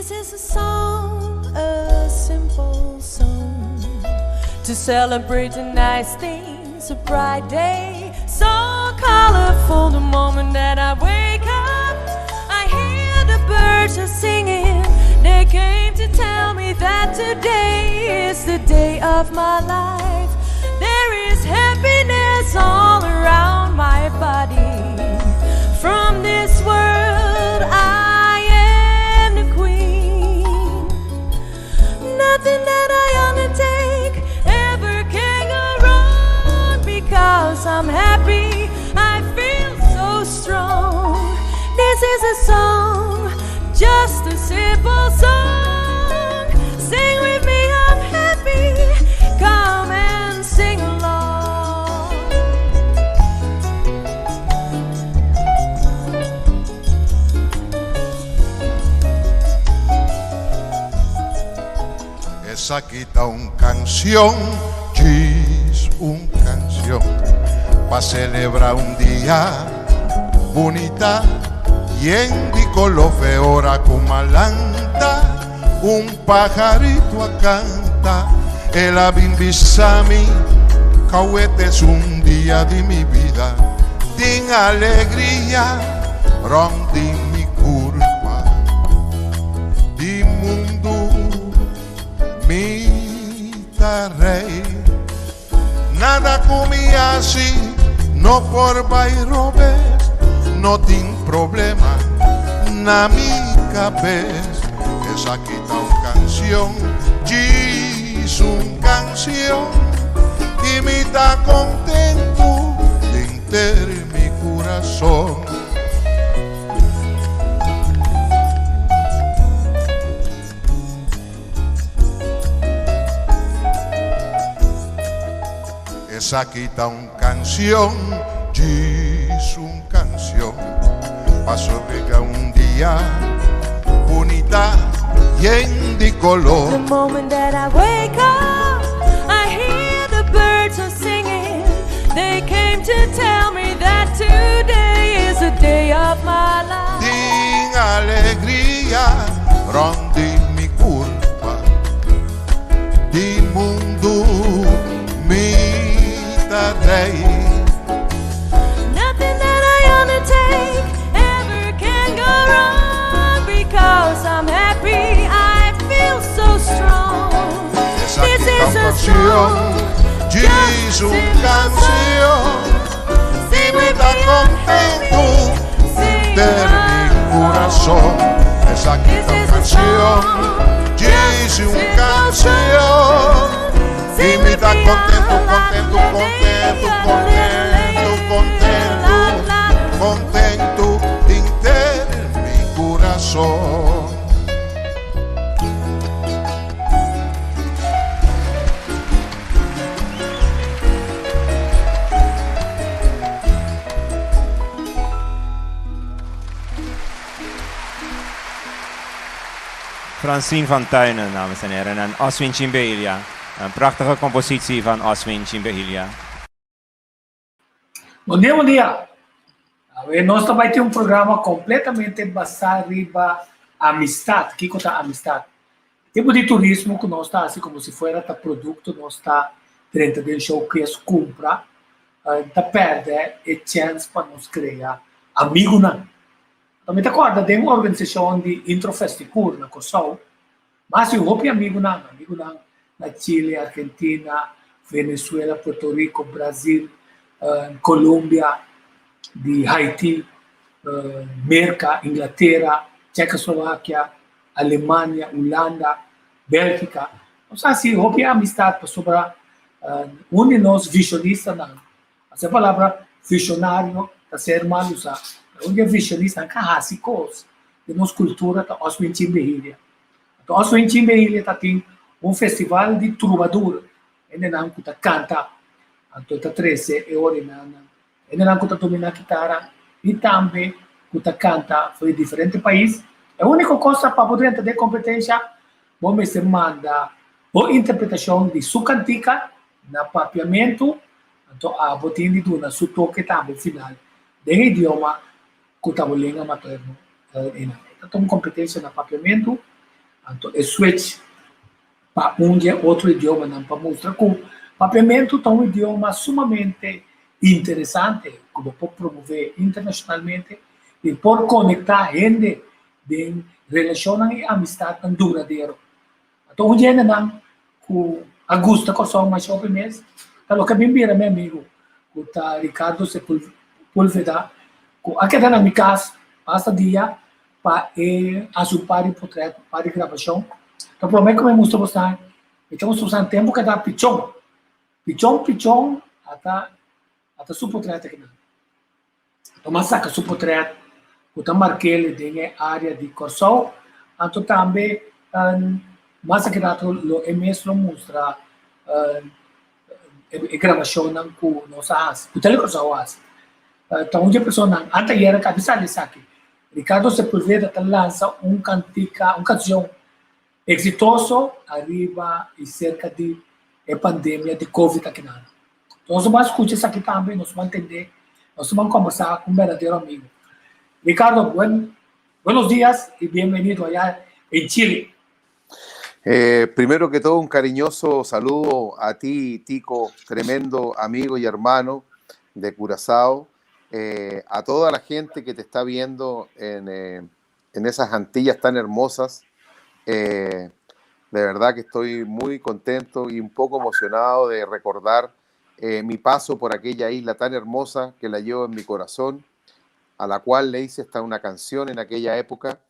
This is a song, a simple song To celebrate the nice things, a bright day So colorful the moment that I wake up I hear the birds are singing They came to tell me that today is the day of my life There is happiness all around my body From this world I am the queen Nothing that I undertake ever can go wrong Because I'm happy, I feel so strong This is a song, just a simple song Sing with me, I'm happy, come and sing along Esaki ta un canción, djis un canción Pa celebra un dia bunita Yen di color fe ora cu m'a lanta Un pajarito a canta El a bin bisa mi Cauet es un dia di mi bida Tin alegria rond di mi curpa Di mundu mi ta rey Nada cu mi haci no por bay robes No tin problema na mi cabes Esaki ta un cancion, djis un cancion Y mi ta contento denter mi curason. Esaki ta un cancion, djis un cancion, pa sobrega un dia bunita yen di color. The moment that I wake up, I hear the birds are singing. They came to tell me that today is the day of my life. Tin alegria rond di mi curpa, di mundu mi ta rey. Nothing that I undertake ever can go wrong because I'm happy, I feel so strong. Esaki This ta is un a cancion, song, djis just a un simple cancion. song. Y Sing mi with ta me, I'm contento happy, sing denter mi curason. along. Esaki This ta un is a cancion, song, djis just a un simple cancion. song. Y Sing mi with ta me, contento, ah, la contento, la contento, la contento, contento, la la contento denter mi curason. Francine van Tuinen, dames en heren, en Oswin Chimbelia. Een prachtige compositie van Oswin Chimbelia. Bon dia, bon dia. Awe nos ta bai tin un programa kompletamente basá riba amistat. Kiko ta amistat? Tipo di turismo ku nos ta hasi komo si fuera ta produkto nos ta drenta den showcase kumpra, ta pèrdè e chèns pa nos krea amigunan. Anto mi ta kòrda den un organisashon di Intro Festikur na Kòrsou, mas di hopi amigunan, amigunan na Chile, Argentina, Venezuela, Puerto Rico, Brazil, Colombia, di Haiti, Merka, Inglatera, Checoslovakia, Alemania, Hulanda, Bélgica. Nos a hasi hopi amistad pasobra un di nos visionistanan, e palabra visionario ta ser mal usá, pero un di e visionistanan ka hasi kos den nos kultura ta Oswin Chimbehilia. Anto Oswin Chimbehilia ta tin un festival di trubadur, hendenan ku ta kanta, anto ta trese e orinannan Hendenan ku ta dominá kitara i tambe ku ta kanta for di diferente pais. E úniko kos ta pa bo drenta den kompetensha, bo mester manda bo interpretashon di su kantika na papiamentu, anto abo tin di duna su toke tambe final den e idioma ku ta bo lenga materno. E ta un kompetensha na papiamentu. Anto e switch pa un di e otro idiomanan pa mustra ku papiamentu ta un idioma sumamente interesante ku bo por promové internashonalmente i por konektá hende den relashonnan i amistatnan duradero. Anto un di hendenan ku a gusta Kòrsou masha hopi mes ta loke a bin bira mi amigu ku ta Ricardo Sepulveda ku a keda na mi kas basta dia pa e hasi un par di potrèt, un par di grabashon. Ta promé ku mi mustra bosan, mi ta mustra bosan tempu ku a ta pichon. Pichon pichon ata ata su potrèt akinan. Anto mi a saka su potrèt ku ta mark'el den e área di Kòrsou. Anto tambe mas aki rato lo e mes lo mustra e grabashonnan ku nos a hasi, ku Telekòrsou a hasi. Ta un di e personanan anteayer a bisa esaki. Ricardo Sepulveda ta lansa un kantika, un kanshon eksitoso ariba i serka di e pandemia di Covid akinan. Nos a ban skucha esaki tambe, nos a ban tende, nos a ban kombersá ku un berdadero amigu. Ricardo, buen, buenos dias i bienvenido allá en Chile. Primero que todo, un cariñoso saludo a ti, Tico, tremendo amigo y hermano de Curazao, a toda la gente que te está viendo en, en esas Antillas tan hermosas. de verdad que estoy muy contento y un poco emocionado de recordar mi paso por aquella isla tan hermosa que la llevo en mi corazón, a la cual le hice hasta una canción en aquella época.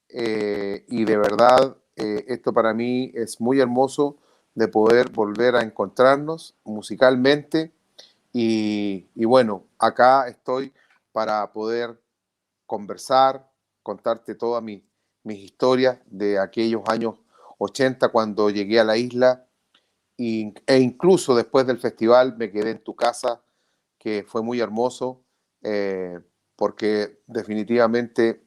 Y de verdad, esto para mí es muy hermoso de poder volver a encontrarnos musicalmente. Y, y bueno, acá estoy para poder conversar, contarte todas mis historias de aquellos años 80 cuando llegué a la isla e incluso después del festival me quedé en tu casa, que fue muy hermoso, porque definitivamente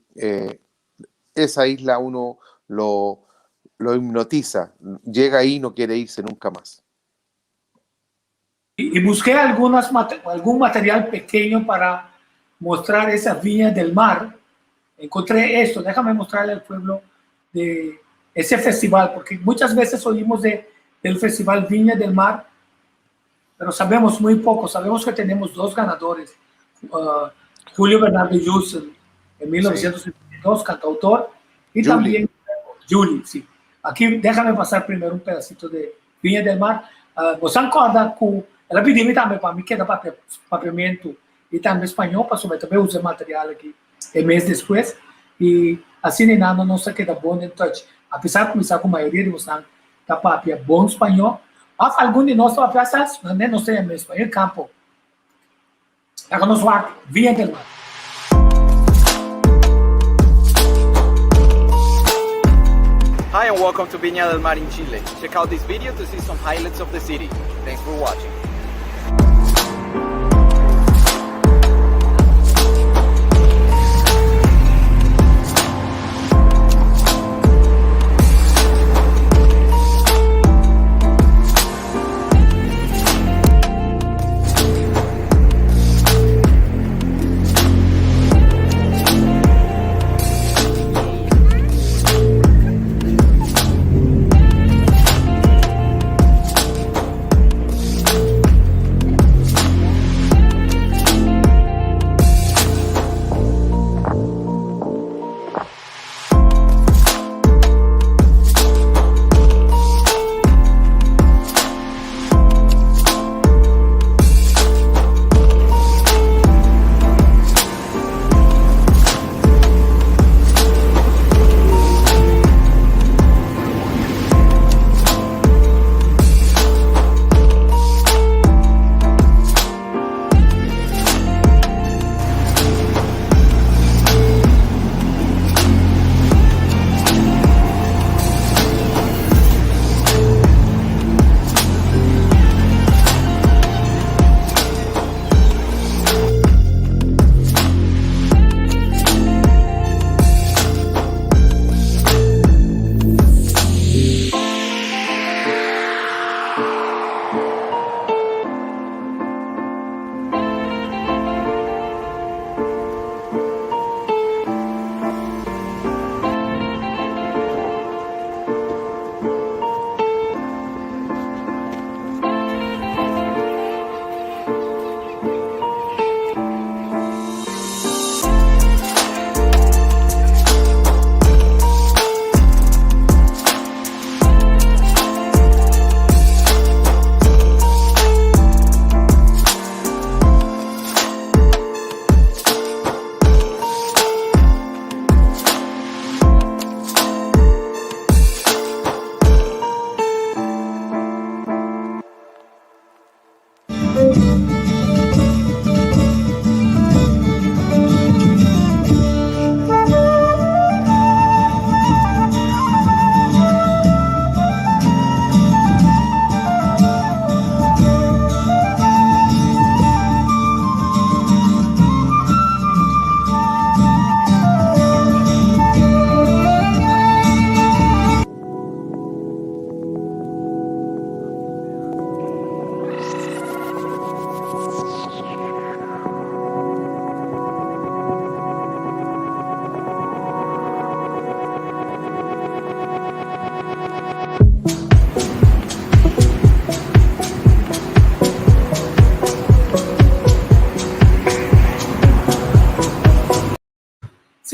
esa isla uno lo hipnotiza, llega ahí y no quiere irse nunca más. Y busqué algún material pequeño para mostrar esa Viña del Mar. Encontré esto, déjame mostrarle al pueblo de ese festival, porque muchas veces oímos del Festival Viña del Mar, pero sabemos muy poco. Sabemos que tenemos dos ganadores, Julio Bernardo Jussen en 1972, cantautor, y Julie. También Julie, sí. Aquí déjame pasar primero un pedacito de Viña del Mar. Bo ta kòrda ku el a pidi mi tambe pa mi keda papia papiamentu i tambe spañó, pasobra mi tambe usa material aki e mes despues. I asina nos a keda bon in touch. Apesar ku mi sa ku mayoria di boso ta papia bon spañó, òf algun di nos ta papia hasta nos ta yama spañol kampo. Laga nos wak Viña del Mar. Hi and welcome to Viña del Mar in Chile. Check out this video to see some highlights of the city. Thanks for watching.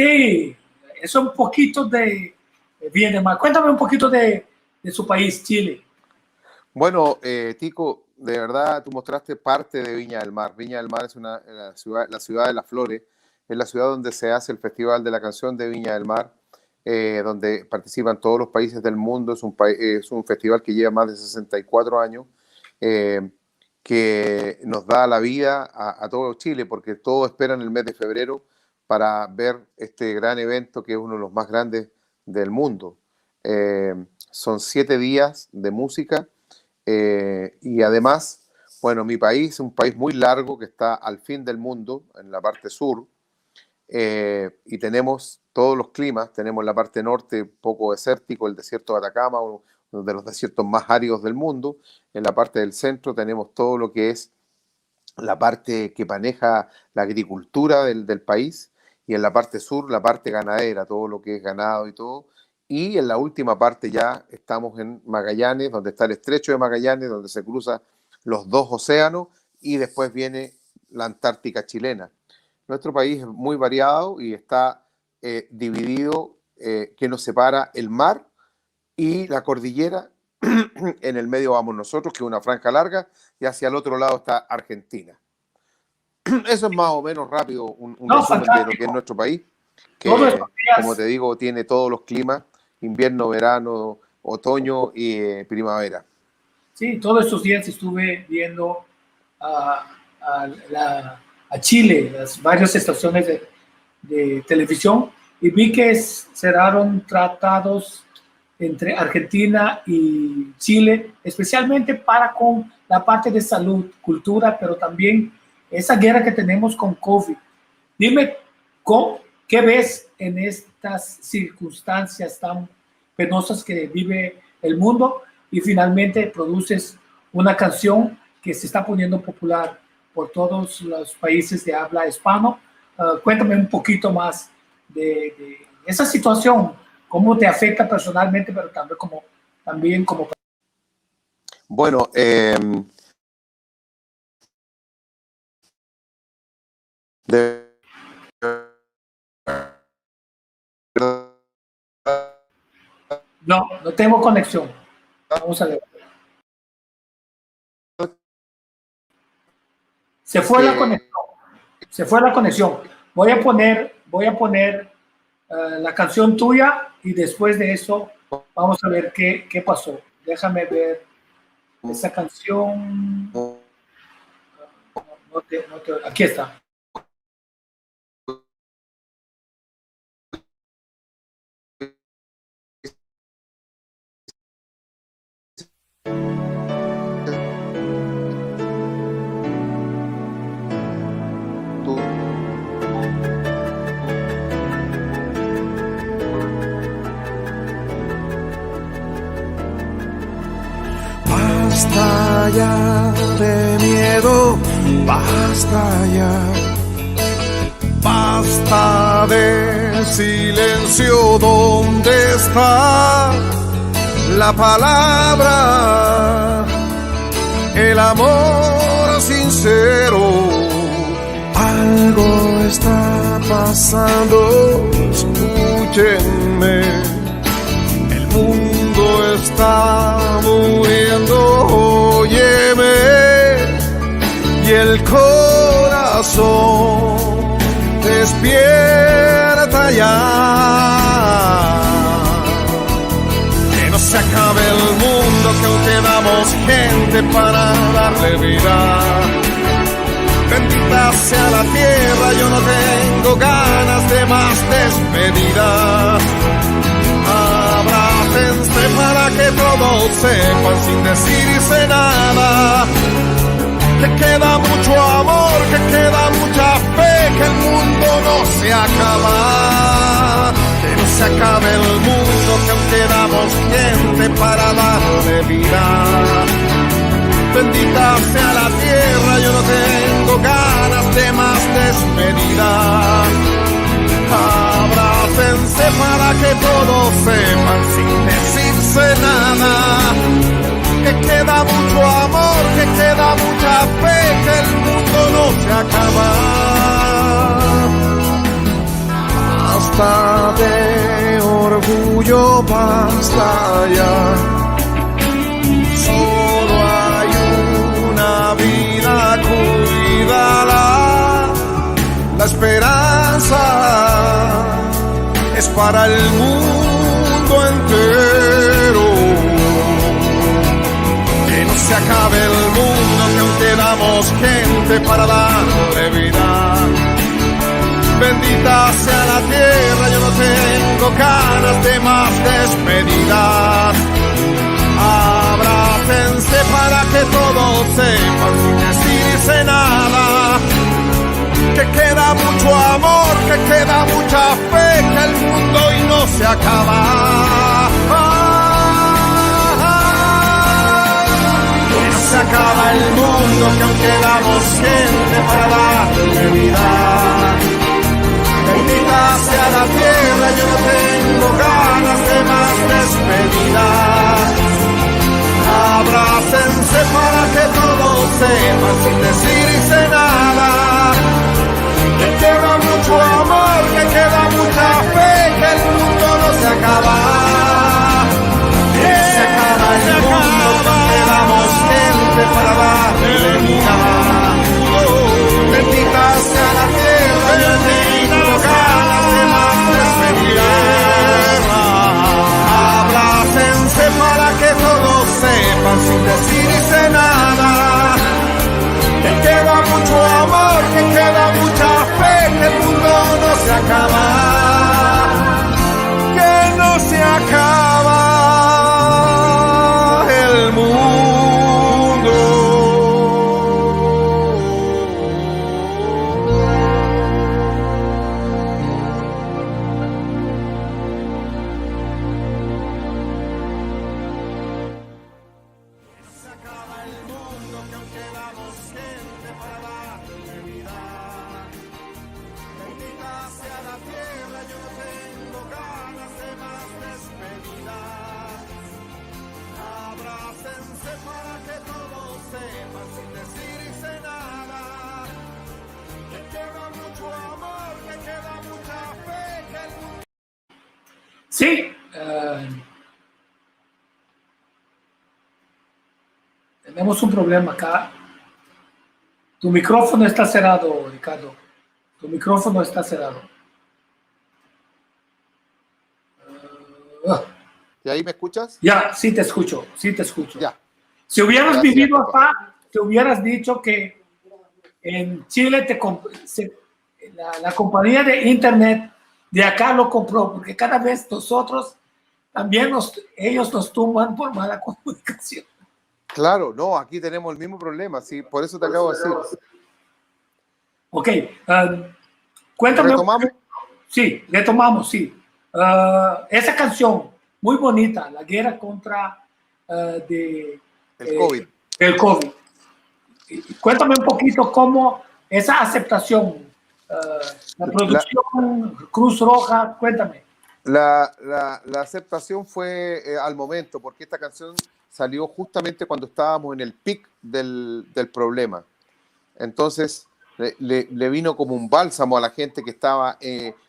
Sí, eso un poquito de Viña del Mar. Cuéntame un poquito de su país, Chile. Bueno, Tico, de verdad tú mostraste parte de Viña del Mar. Viña del Mar es la ciudad de las flores, es la ciudad donde se hace el Festival de la Canción de Viña del Mar, donde participan todos los países del mundo. Es un festival que lleva más de 64 años, que nos da la vida a todo Chile, porque todos esperan el mes de febrero para ver este gran evento que es uno de los más grandes del mundo. Son 7 días de música, y además, bueno, mi país es un país muy largo que está al fin del mundo, en la parte sur, y tenemos todos los climas. Tenemos la parte norte poco desértico, el desierto de Atacama, uno de los desiertos más áridos del mundo. En la parte del centro tenemos todo lo que es la parte que maneja la agricultura del país, y en la parte sur la parte ganadera, todo lo que es ganado y todo. Y en la última parte ya estamos en Magallanes, donde está el estrecho de Magallanes, donde se cruzan los dos océanos, y después viene la Antártica chilena. Nuestro país es muy variado y está dividido, que nos separa el mar y la cordillera. En el medio vamos nosotros, que es una franja larga, y hacia el otro lado está Argentina. Eso es más o menos rápido un resumen de lo que es nuestro país, que, como te digo, tiene todos los climas: invierno, verano, otoño y primavera. Sí, todos estos días estuve viendo a Chile, las varias estaciones de televisión, y vi que cerraron tratados entre Argentina y Chile, especialmente para con la parte de salud, cultura, pero también esa guerra que tenemos con COVID. Dime, ¿qué ves en estas circunstancias tan penosas que vive el mundo? Y finalmente produces una canción que se está poniendo popular por todos los países de habla hispano. Cuéntame un poquito más de esa situación, cómo te afecta personalmente, pero también como... Bueno, No, no tengo conexión. Vamos a ver. Se fue la conexión. Se fue la conexión. Voy a poner la canción tuya y después de eso vamos a ver qué pasó. Déjame ver esa canción. Aquí está. Basta ya de miedo, basta ya, basta de silencio. ¿Dónde está la palabra? El amor sincero. Algo está pasando, escúchenme. El mundo está muriendo, óyeme, y el corazón despierta ya. Que no se acabe el mundo, que aún quedamos gente para darle vida. Bendita sea la tierra, yo no tengo ganas de más despedida. Abrácense para que todos sepan sin decirse nada, que queda mucho amor, que queda mucha fe, que el mundo no se acaba. Que no se acabe el mundo, que aún quedamos gente para darle vida. Bendita sea la tierra, yo no tengo ganas de más despedida. Abrácense para que todos sepan sin decirse nada, que queda mucho amor, que queda mucha fe, que el mundo no se acaba. Basta. Basta de orgullo, basta ya. Solo hay una vida, cuídala. La esperanza es para el mundo entero. Que no se acabe el mundo, que aún quedamos gente para darle vida. Bendita sea la tierra, yo no tengo ganas de más despedidas. Abrácense para que todos sepan sin decirse nada. Que queda mucho amor, que queda mucha fe, que el mundo hoy no se acaba. Que no se acaba el mundo, que aún quedamos gente para darle vida. Bendita sea la tierra, yo no tengo ganas de más despedidas. Abrácense para que todos sepan sin decirse nada. Que queda mucho amor, que queda mucha fe, que el mundo no se acaba. Que no se acaba el mundo, que quedamos gente para darle vida. Bendita sea la tierra, yo no tengo ganas de más despedidas. Abrácense para que todos sepan sin decirse nada. Que queda mucho amor, que queda mucha fe, que el mundo no se acaba. Que no se acaba el mundo. Se acaba el mundo, que aún quedamos gente para darle vida. Bendita sea la tierra, yo no tengo ganas de más despedidas. Abrácense para que todos sepan sin decirse nada. Que queda mucho amor, que queda mucha fe, que el mundo. Sí. Tenemos un problema acá. Tu micrófono está cerrado, Ricardo. Tu micrófono está cerrado. ¿Y ahí me escuchas? Ya, sí te escucho, sí te escucho. Ya. Si hubieras Gracias, vivido papá. acá, te hubieras dicho que en Chile la compañía de internet de acá lo compró, porque cada vez nosotros también ellos nos tumban por mala comunicación. Claro, no, aquí tenemos el mismo problema, sí, por eso te acabo de decir. Ok, cuéntame. ¿Retomamos? Sí, retomamos, sí. Esa canción, muy bonita, la guerra contra de, El COVID. El COVID. Cuéntame un poquito cómo esa aceptación, la producción, Cruz Roja, cuéntame. La aceptación fue al momento, porque esta canción salió justamente cuando estábamos en el pic del problema. Entonces, le vino como un bálsamo a la gente que estaba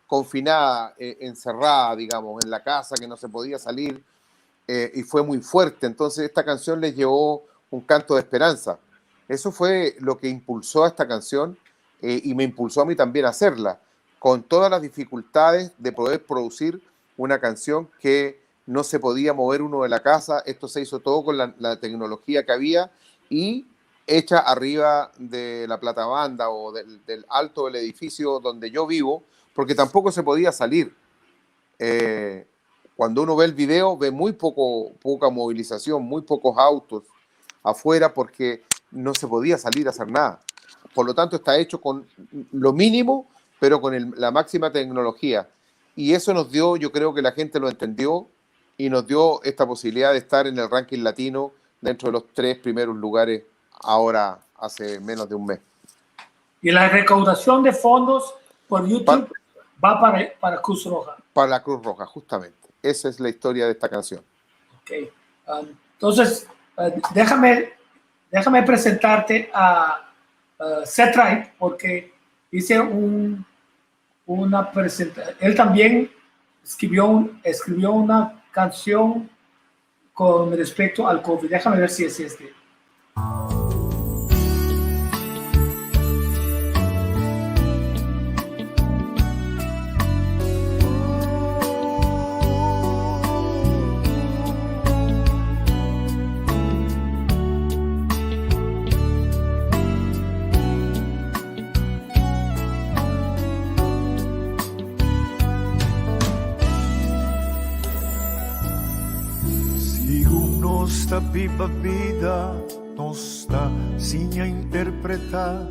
confinada, encerrada, digamos, en la casa, que no se podía salir, y fue muy fuerte. Entonces, esta canción les llevó un canto de esperanza. Eso fue lo que impulsó a esta canción y me impulsó a mí también a hacerla, con todas las dificultades de poder producir una canción que no se podía mover uno de la casa. Esto se hizo todo con la tecnología que había y hecha arriba de la platabanda o del alto del edificio donde yo vivo, porque tampoco se podía salir. Cuando uno ve el video, ve muy poca movilización, muy pocos autos afuera, porque no se podía salir a hacer nada. Por lo tanto, está hecho con lo mínimo, pero con la máxima tecnología. Y eso nos dio, yo creo que la gente lo entendió, y nos dio esta posibilidad de estar en el ranking latino dentro de los 3 primeros lugares ahora, hace menos de un mes. Y la recaudación de fondos por YouTube va para Cruz Roja. Para la Cruz Roja, justamente. Esa es la historia de esta canción. Ok. Entonces, déjame presentarte a Ced Ride, porque hice una presentación. Él también escribió, escribió una canción con respecto al COVID. Déjame ver si es este. Sigun nos ta biba bida, nos ta siña interpretá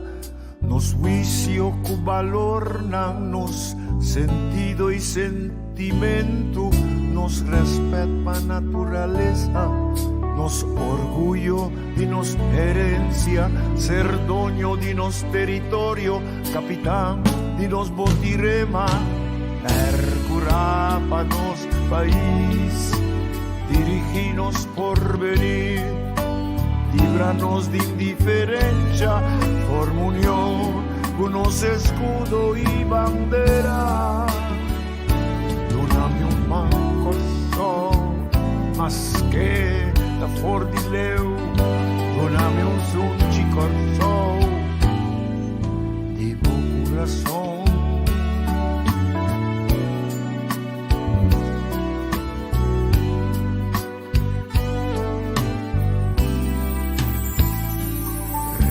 nos huisio ku balornan, nos sentido i sentimentu, nos rèspèt pa naturalesa, nos orguyo di nos herensia, ser doño di nos teritorio, kapitan di nos botirema, pèrkurá pa nos pais, dirigí nos porvenir, libra nos di indiferensha, forma union ku nos eskudo i bandera. Duna mi un man Kòrsou, maske ta for di leu. Duna mi un sunchi Kòrsou, di bo kurason.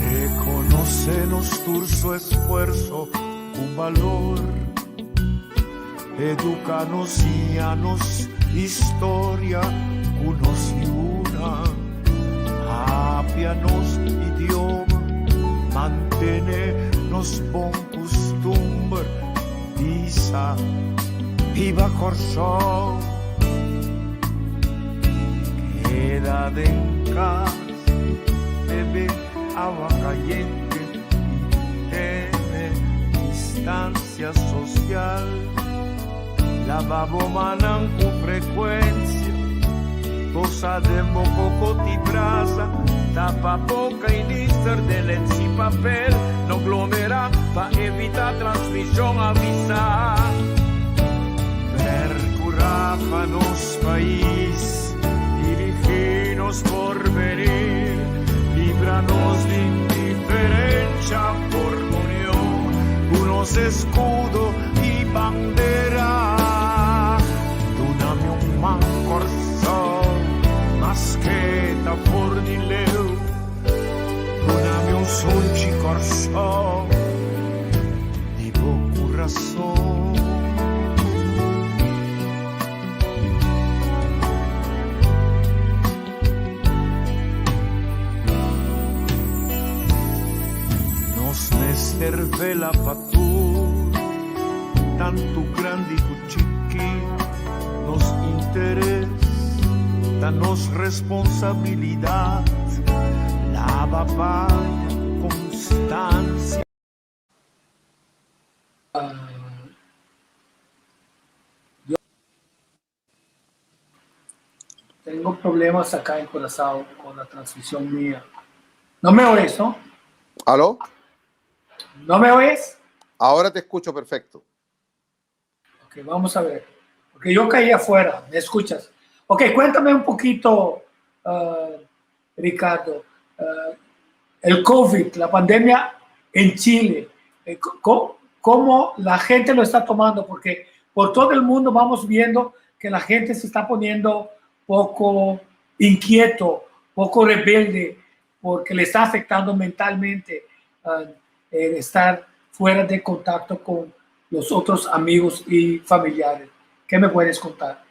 Rekonosé nos tur su esfuerso ku balor. Educa nos, siña nos historia ku nos yunan. Papia nos idioma, mantene nos bon kustumber. Bisa, Biba Kòrsou! Keda den kas, bebe awa kayente i tene distansia sosial. Laba bo mannan ku frekuensia, tosa den bo kokot i brasa, tapa boka i nister den lens i papel, no glomerá pa evitá transmishon, avisá. Perkurá pa nos pais, dirigí nos porvenir, libra nos di indiferensha, forma union ku nos eskudo i bandera. Duna mi un man Kòrsou, maske ta for di leu. Duna mi un sunchi Kòrsou, di bo kurason. Nos mester vela pa tur, tantu grandi ku chiki. Nos interes ta nos responsabilidat. Laba paña ku konstansia. Tengo problemas acá en Curazao con la transmisión mía. No me oyes, ¿no? ¿Aló? ¿No me oyes? Ahora te escucho perfecto. Ok, vamos a ver. Porque yo caí afuera, ¿me escuchas? Ok, cuéntame un poquito, Ricardo, el COVID, la pandemia en Chile, ¿cómo, la gente lo está tomando? Porque por todo el mundo vamos viendo que la gente se está poniendo poco inquieto, poco rebelde, porque le está afectando mentalmente el estar fuera de contacto con los otros amigos y familiares. ¿Qué me puedes contar?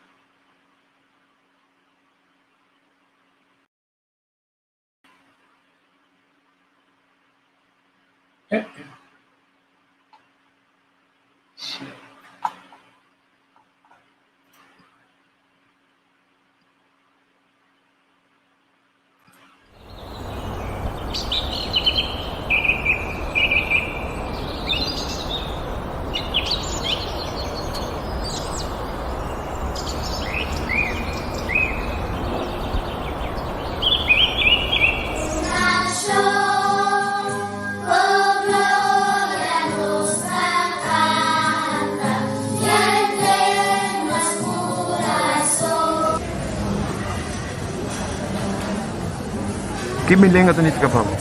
Ki mi lenga ta nifiká pa bo?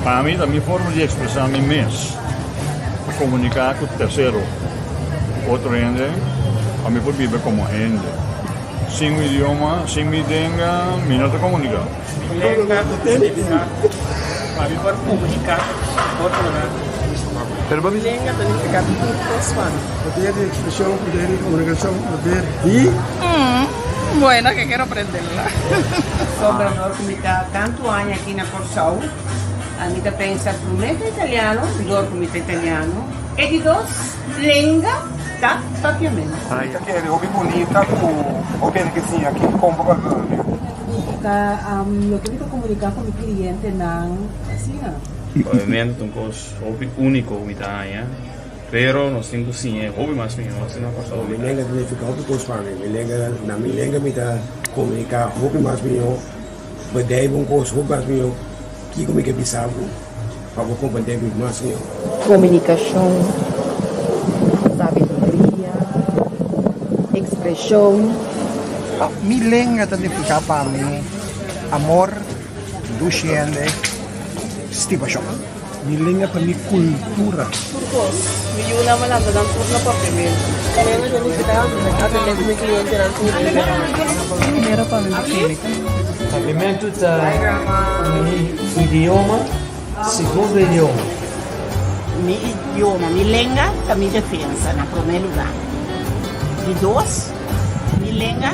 Pa mi ta mi forma di ekspresá mi mes, pa komuniká ku tersero, ku otro hende, pa mi por biba komo hende. Sin un idioma, sin mi lenga, mi no ta komuniká. Mi lenga ta nifiká pa mi por komuniká ku otronan. Mi lenga ta nifiká tur kos pa mi. Poder di ekspreshon, poder di komunikashon, poder di. Bueno, ke kero aprenderla. Sobra dor ku mi ta tantu aña aki na Kòrsou, ami ta pensa promé ta italiano, dor ku mi ta italiano, e di dos lenga ta papiamentu. Mi ta kere hopi bunita ku hopi hende ke siña aki kon pa papia. Ta loke mi ta komuniká ku mi klientenan asina. Papiamentu ta un kos hopi úniko ku mi ta haña. Pero nos tin ku siña e hopi mas mihó asina pa Kòrsou. Mi lenga ta nifiká hopi kos pa mi. Mi lenga, na mi lenga mi ta komuniká hopi mas mihó, bedei bo un kos hopi mas mihó, kiko mi ke bisa bo pa bo komprendé mi mas mihó. Komunikashon, sabiduria, ekspreshon. Mi lenga ta nifiká pa mi amor, dushi hende, stimashon. Mi lenga ta mi kultura. Tur kos. Mi yunan a lanta nan tur na papiamentu. Mi lenga ta nifiká atendé ku mi klientenan tur dia. Primero pa mi bikini. Papiamentu ta mi idioma, segundo idioma. Mi idioma, mi lenga ta mi defensa na promé lugá. Di dos, mi lenga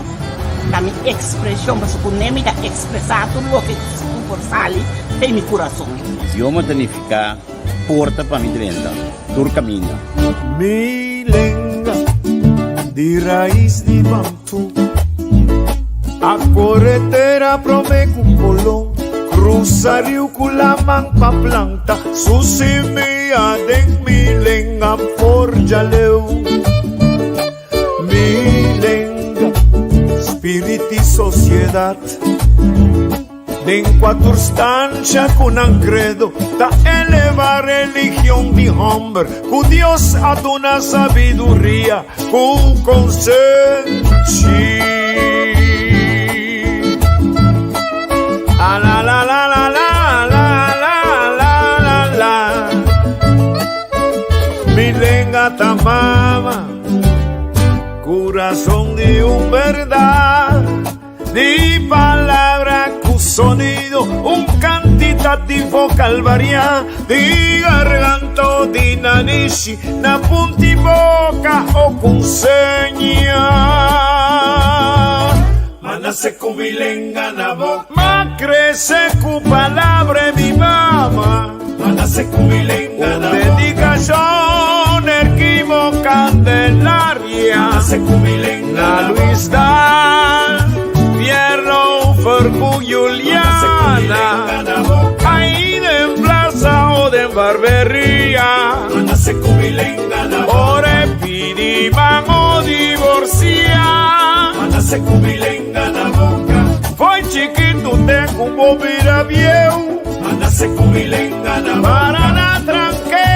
ta mi ekspreshon, pasobra ku ne mi ta ekspresá tur loke ku por sali den mi kurason. Idioma ta nifiká porta pa mi drenta tur kaminda. Mi lenga di rais di Bantu A kore tera prome ku Kolon Krusa riu ku laman pa planta su simia den mi lenga forja leu Mi lenga, spirit i sosiedat Den kua tur stansha ku nan kredo ta eleva religion di hòmber ku Dios a duna sabiduria ku konsenshi. A la la la la la la la la la la Mi lenga ta mama, kurason di un bèrdat. Di palabra ku sonido, un kantitativo kalvariá di garganta o di nanishi, na punti boka o ku seña. Ma nase ku mi lenga na boka. Ma krese ku palabra e mi mama. Ma nase ku mi lenga na boka. Un dedikashon erkimo Candelaria. Ma nase ku mi lenga na boka. Na Luis Daal, Pierno Fercu Juliana. Ahí den plaza o den barberia. Ma nase ku mi lenga na boka. Ora e pidi man o divorcia. Ma nase ku mi lenga na boka. Foi chikitu te ku bo bira bieu. Manase ku mi lenga na boka. Para na tranke,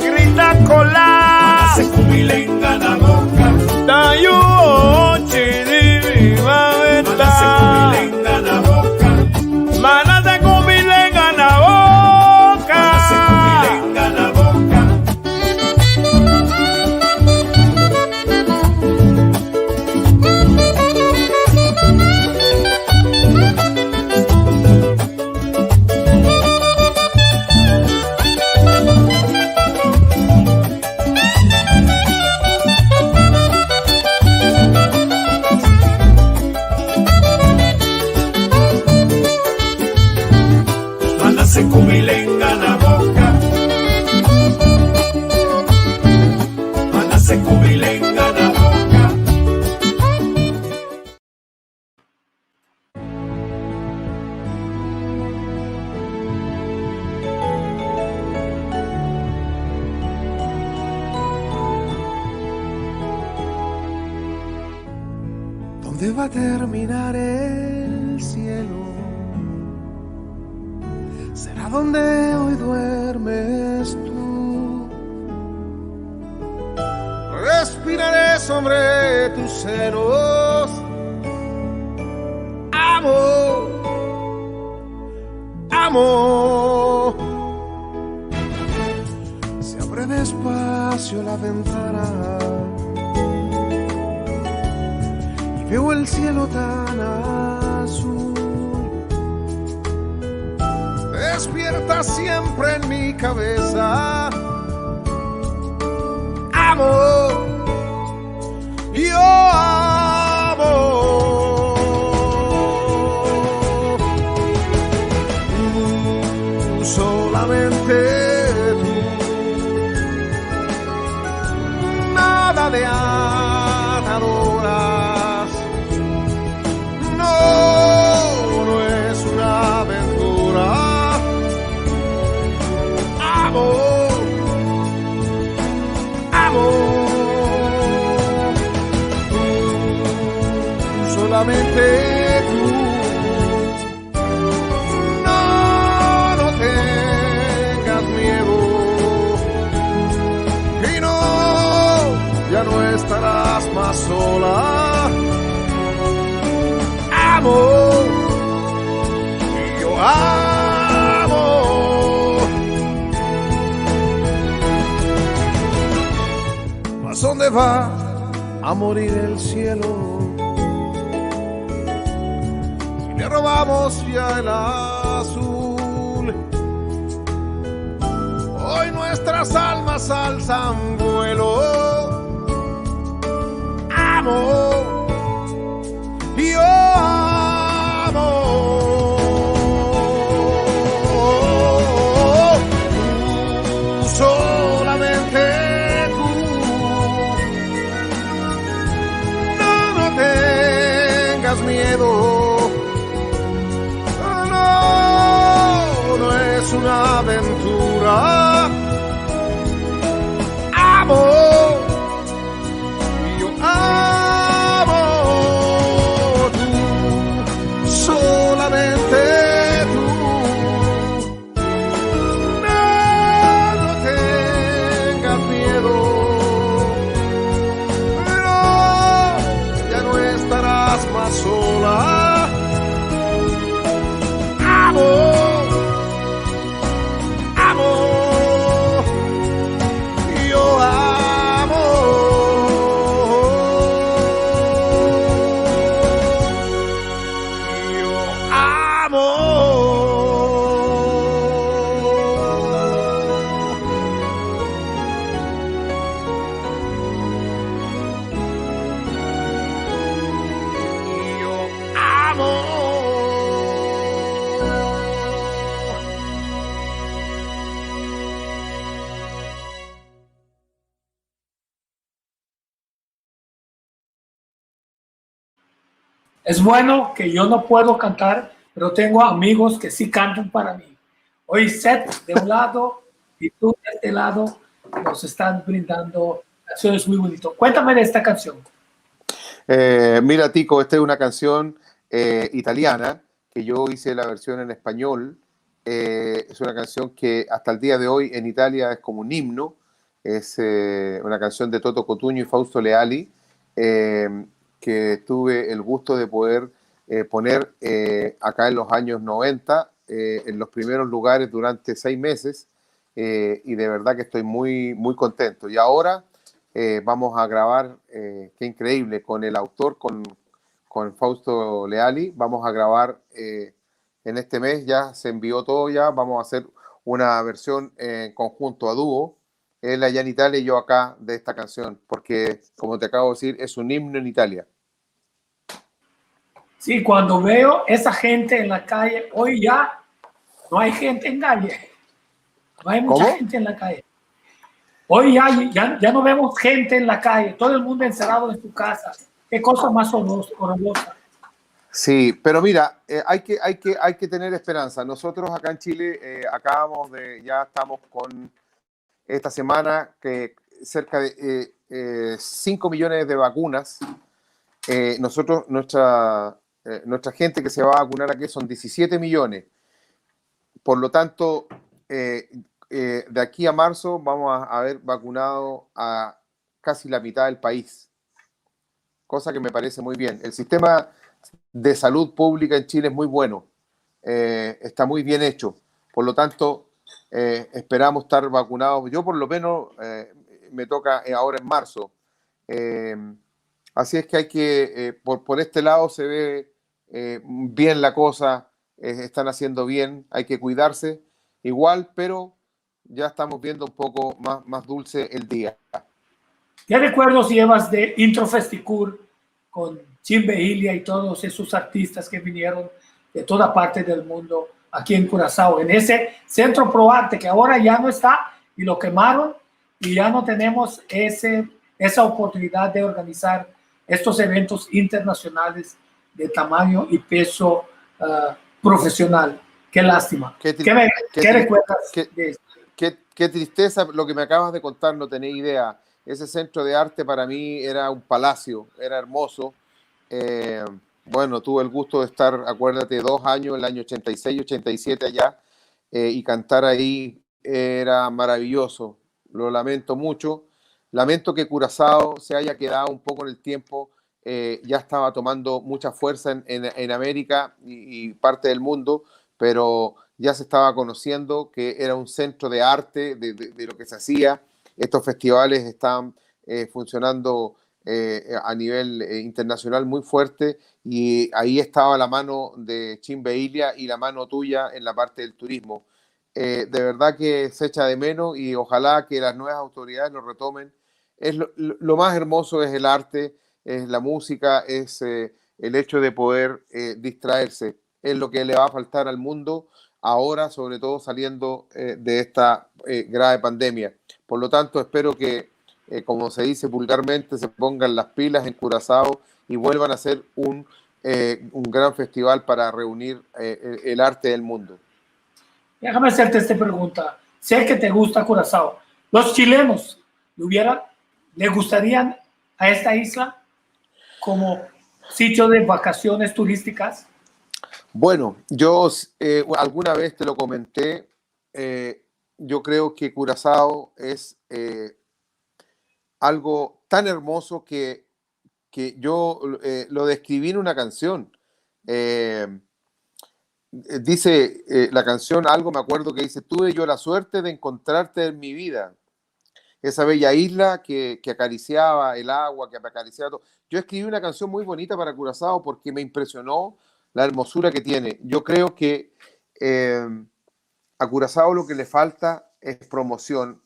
grita kola. Manase ku mi lenga na boka. Tayu ochi di mi mameta. Manase ku mi lenga na boka. Manase ku mi lenga na boka. Manase ku mi lenga na boka. Manase ku mi lenga na boka. Manase ku mi lenga na boka. ¿Dónde va a terminar el cielo? ¿Será donde hoy duermes tú? Respiraré sobre tus senos. Amor. Amo. Se abre despacio la ventana y veo el cielo tan azul. Despierta siempre en mi cabeza. Amo. Yo amo. Tú, solamente tú. Nada de ataduras. No, no es una aventura. Amo, amo. Tú, solamente tú. No, no tengas miedo. Y no, ya no estarás más sola. Amo, yo amo. Mas ¿dónde va a morir el cielo? Si le robamos ya el azul. Hoy nuestras almas alzan vuelo. Amo, yo amo. Tú, solamente tú. No, no tengas miedo. No, no es una aventura. Amo, yo amo. Tú, solamente tú. No, no tengas miedo. No, ya no estarás más sola. Amo, amo, yo amo. Yo amo. Yo amo. Es bueno que yo no puedo cantar, pero tengo amigos que sí cantan para mí. Hoy Seth de un lado y tú de este lado nos están brindando canciones muy bonitas. Cuéntame de esta canción. Mira, Tico, esta es una canción italiana que yo hice la versión en español. Es una canción que hasta el día de hoy en Italia es como un himno. Es una canción de Toto Cutugno y Fausto Leali, que tuve el gusto de poder poner acá en los años 90 en los primeros lugares durante 6 meses, y de verdad que estoy muy, muy contento. Y ahora vamos a grabar, qué increíble, con el autor, con Fausto Leali, vamos a grabar en este mes, ya se envió todo, ya vamos a hacer una versión en conjunto a dúo, él allá en Italia y yo acá, de esta canción, porque, como te acabo de decir, es un himno en Italia. Sí, cuando veo esa gente en la calle, hoy ya no hay gente en calle. No hay mucha ¿Cómo? gente en la calle. Hoy ya no vemos gente en la calle, todo el mundo encerrado en su casa. Qué cosa más horrorosa. Sí, pero mira, hay que tener esperanza. Nosotros acá en Chile ya estamos con esta semana que cerca de 5 millones de vacunas. Nosotros, nuestra gente que se va a vacunar aquí son 17 millones. Por lo tanto, de aquí a marzo vamos a haber vacunado a casi la mitad del país, cosa que me parece muy bien. El sistema de salud pública en Chile es muy bueno, está muy bien hecho. Por lo tanto, eh, esperamos estar vacunados. Yo por lo menos eh, me toca eh, ahora en marzo. así es que hay que, por, por este lado se ve bien la cosa, están haciendo bien, hay que cuidarse igual, pero ya estamos viendo un poco más, más dulce el día. ¿Qué recuerdos llevas de Intro Festicur con Chimbe Ilia y todos esos artistas que vinieron de toda parte del mundo aquí en Curazao, en ese centro ProArte que ahora ya no está y lo quemaron y ya no tenemos ese, esa oportunidad de organizar estos eventos internacionales de tamaño y peso profesional? Qué lástima. ¿Qué, ¿Qué, recuerdas qué, de esto? Qué, qué, tristeza lo que me acabas de contar, no tenía idea. Ese centro de arte para mí era un palacio, era hermoso. Eh, bueno, tuve el gusto de estar, acuérdate, dos años, el año 86 y 87 allá, eh, y cantar ahí era maravilloso. Lo lamento mucho. Lamento que Curazao se haya quedado un poco en el tiempo. Eh, ya estaba tomando mucha fuerza en, en, América y, y, parte del mundo, pero ya se estaba conociendo que era un centro de arte, de, de, de lo que se hacía. Estos festivales estaban eh, funcionando eh, a nivel eh, internacional muy fuerte y ahí estaba la mano de Chimbe Ilia y la mano tuya en la parte del turismo. Eh, de verdad que se echa de menos y ojalá que las nuevas autoridades lo retomen. Es lo, lo más hermoso es el arte, es la música, es eh, el hecho de poder eh, distraerse. Es lo que le va a faltar al mundo ahora, sobre todo saliendo eh, de esta grave pandemia. Por lo tanto, espero que, como se dice vulgarmente, se pongan las pilas en Curazao y vuelvan a hacer un, un gran festival para reunir el, el arte del mundo. Déjame hacerte esta pregunta. Sé que te gusta Curazao. ¿Los chilenos le, hubieran, le gustarían a esta isla como sitio de vacaciones turísticas? Bueno, yo eh, alguna vez te lo comenté. Eh, yo creo que Curazao es eh, algo tan hermoso que, que yo eh, lo describí en una canción. Eh, dice eh, la canción, algo me acuerdo que dice, tuve yo la suerte de encontrarte en mi vida. Esa bella isla que, que acariciaba el agua, que acariciaba todo. Yo escribí una canción muy bonita para Curazao porque me impresionó la hermosura que tiene. Yo creo que eh, a Curazao lo que le falta es promoción,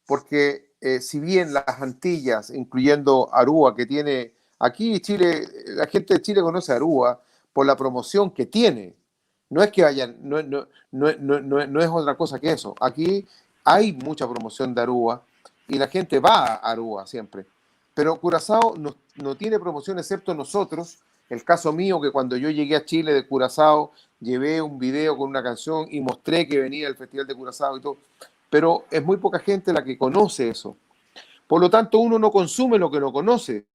porque eh, si bien las Antillas, incluyendo Aruba, que tiene aquí Chile, la gente de Chile conoce Aruba por la promoción que tiene. No es que vayan, no, no, no, no, no, no es otra cosa que eso. Aquí hay mucha promoción de Aruba y la gente va a Aruba siempre. Pero Curazao no, no tiene promoción excepto nosotros. El caso mío, que cuando yo llegué a Chile de Curazao, llevé un video con una canción y mostré que venía el Festival de Curazao y todo. Pero es muy poca gente la que conoce eso. Por lo tanto, uno no consume lo que no conoce.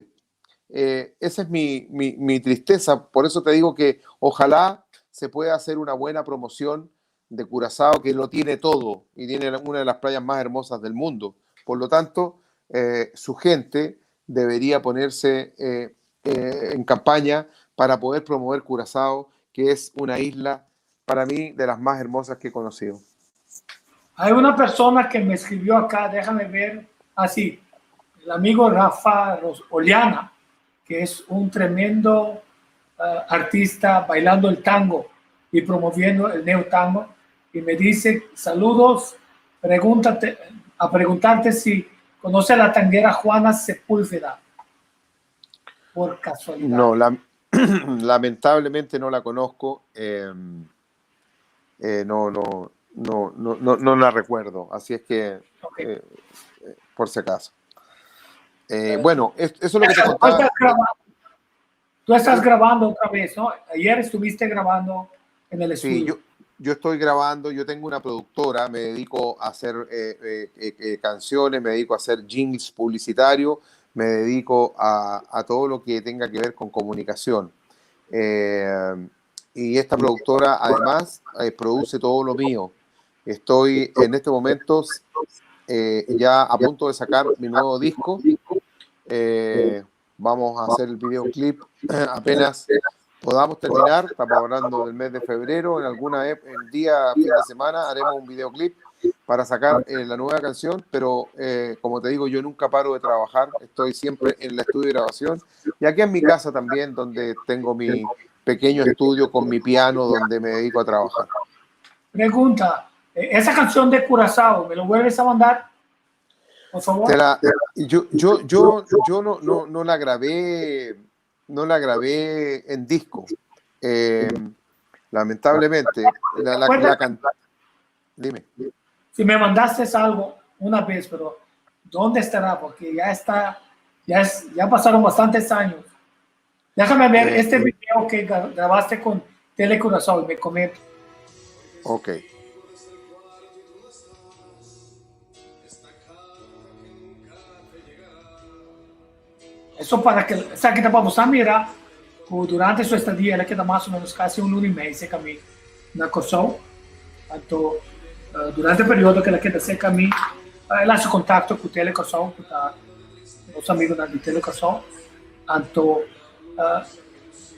Eh, esa es mi, mi, mi tristeza. Por eso te digo que ojalá se pueda hacer una buena promoción de Curazao, que lo tiene todo y tiene una de las playas más hermosas del mundo. Por lo tanto, eh, su gente debería ponerse eh, eh, en campaña para poder promover Curazao, que es una isla para mí de las más hermosas que he conocido. Hay una persona que me escribió acá, déjame ver, así, el amigo Rafa Oliana, que es un tremendo uh, artista bailando el tango y promoviendo el neo tango, y me dice, saludos, pregúntate, a preguntarte si conoce a la tanguera Juana Sepúlveda, por casualidad. No, la, lamentablemente no la conozco, eh, eh, no, no, no, no, no, no la recuerdo, así es que, okay. eh, por si acaso. Eh, bueno, eso es lo que te contaba. Tú estás, grabando, tú estás grabando otra vez, ¿no? Ayer estuviste grabando en el estudio. Sí, yo, yo estoy grabando, yo tengo una productora, me dedico a hacer eh, eh, canciones, me dedico a hacer jingles publicitarios, me dedico a, a todo lo que tenga que ver con comunicación. Eh, y esta productora además eh, produce todo lo mío. Estoy en este momento eh, ya a punto de sacar mi nuevo disco. Eh, vamos a hacer el videoclip apenas podamos terminar, estamos hablando del mes de febrero, en alguna en día, fin de semana, haremos un videoclip para sacar la nueva canción, pero como te digo, yo nunca paro de trabajar, estoy siempre en el estudio de grabación y aquí en mi casa también, donde tengo mi pequeño estudio con mi piano, donde me dedico a trabajar. Pregunta, esa canción de Curazao, ¿me lo vuelves a mandar? Por favor. Yo no la grabé, no la grabé en disco. Lamentablemente, la Dime. Si me mandaste algo una vez, pero ¿dónde estará? Porque ya pasaron bastantes años. Déjame ver este video que grabaste con Tele Curazao y me comento. Ok. Eso para que, o sea, que te vamos a mirar, durante su estadía, ela queda más o menos casi un luna y medio cerca a mí, na Kòrsou. Anto, durante e periodo ku el a keda serka mi, el a hasi kontakto ku Tele Kòrsou, ku ta nos amigunan di Tele Kòrsou. Anto,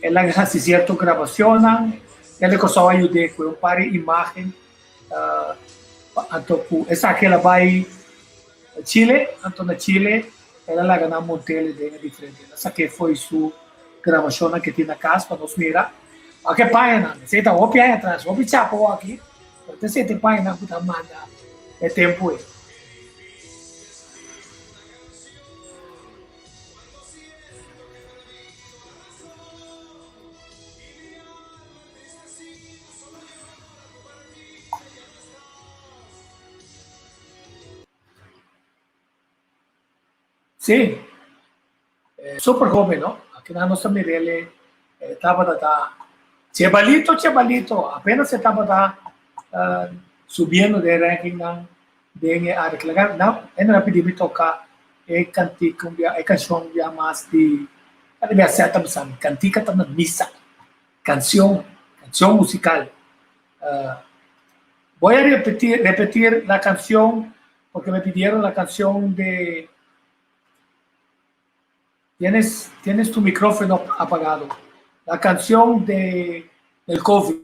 el a hasi sierto grabashonnan. Tele Kòrsou a yud'é ku un par di imágen. Anto, ku esaki el a bai Chile. Anto, na Chile el a laga nan mont'el den e diferente. El a sak'é fo'i su grabashonnan ke tin na kas pa nos mira. Wak e pañanan, esei ta hopi aña atras, hopi chapa awor aki, pero ta esei ta e pañanan ku ta manda e tempu ei. Sí, super joven, no? Aki nan nos ta mir'el e tabata ta chebalito, chebalito, apenas e tabata subiendo den rankingnan den e área. Kla nan e nan a pidi mi toka e kantika un bia, e kanshon un bia mas di, a debe a seta bisa mi, kantika ta na misa, kanshon, kanshon musikal. Voy a repetir la canción porque me pidieron la canción de... Tienes tu micrófono apagado. La canción del COVID.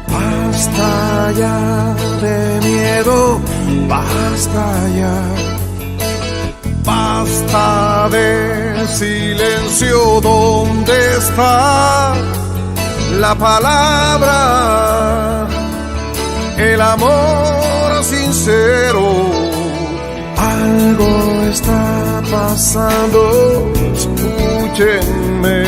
Basta ya de miedo, basta ya. Basta de silencio, ¿dónde está la palabra? El amor sincero. Algo está pasando, escúchenme.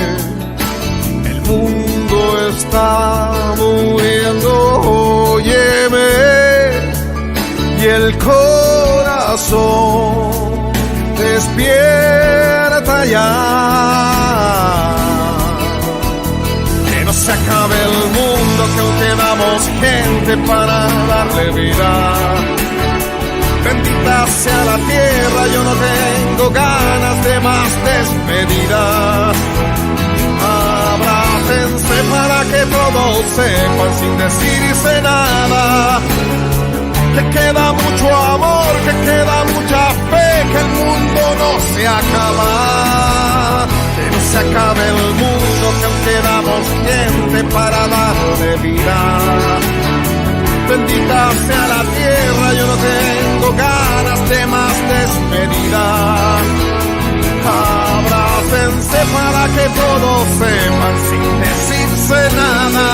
El mundo está muriendo, óyeme. Y el corazón despierta ya. Que no se acabe el mundo, que aún quedamos gente para darle vida. Bendita sea la tierra, yo no tengo ganas de más despedida. Abrácense para que todos sepan sin decirse nada que queda mucho amor, que queda mucha fe, que el mundo no se acaba. Que no se acabe el mundo, que aún quedamos gente para darle vida. Bendita sea la tierra, yo no tengo ganas de más despedida. Abrácense para que todos sepan sin decirse nada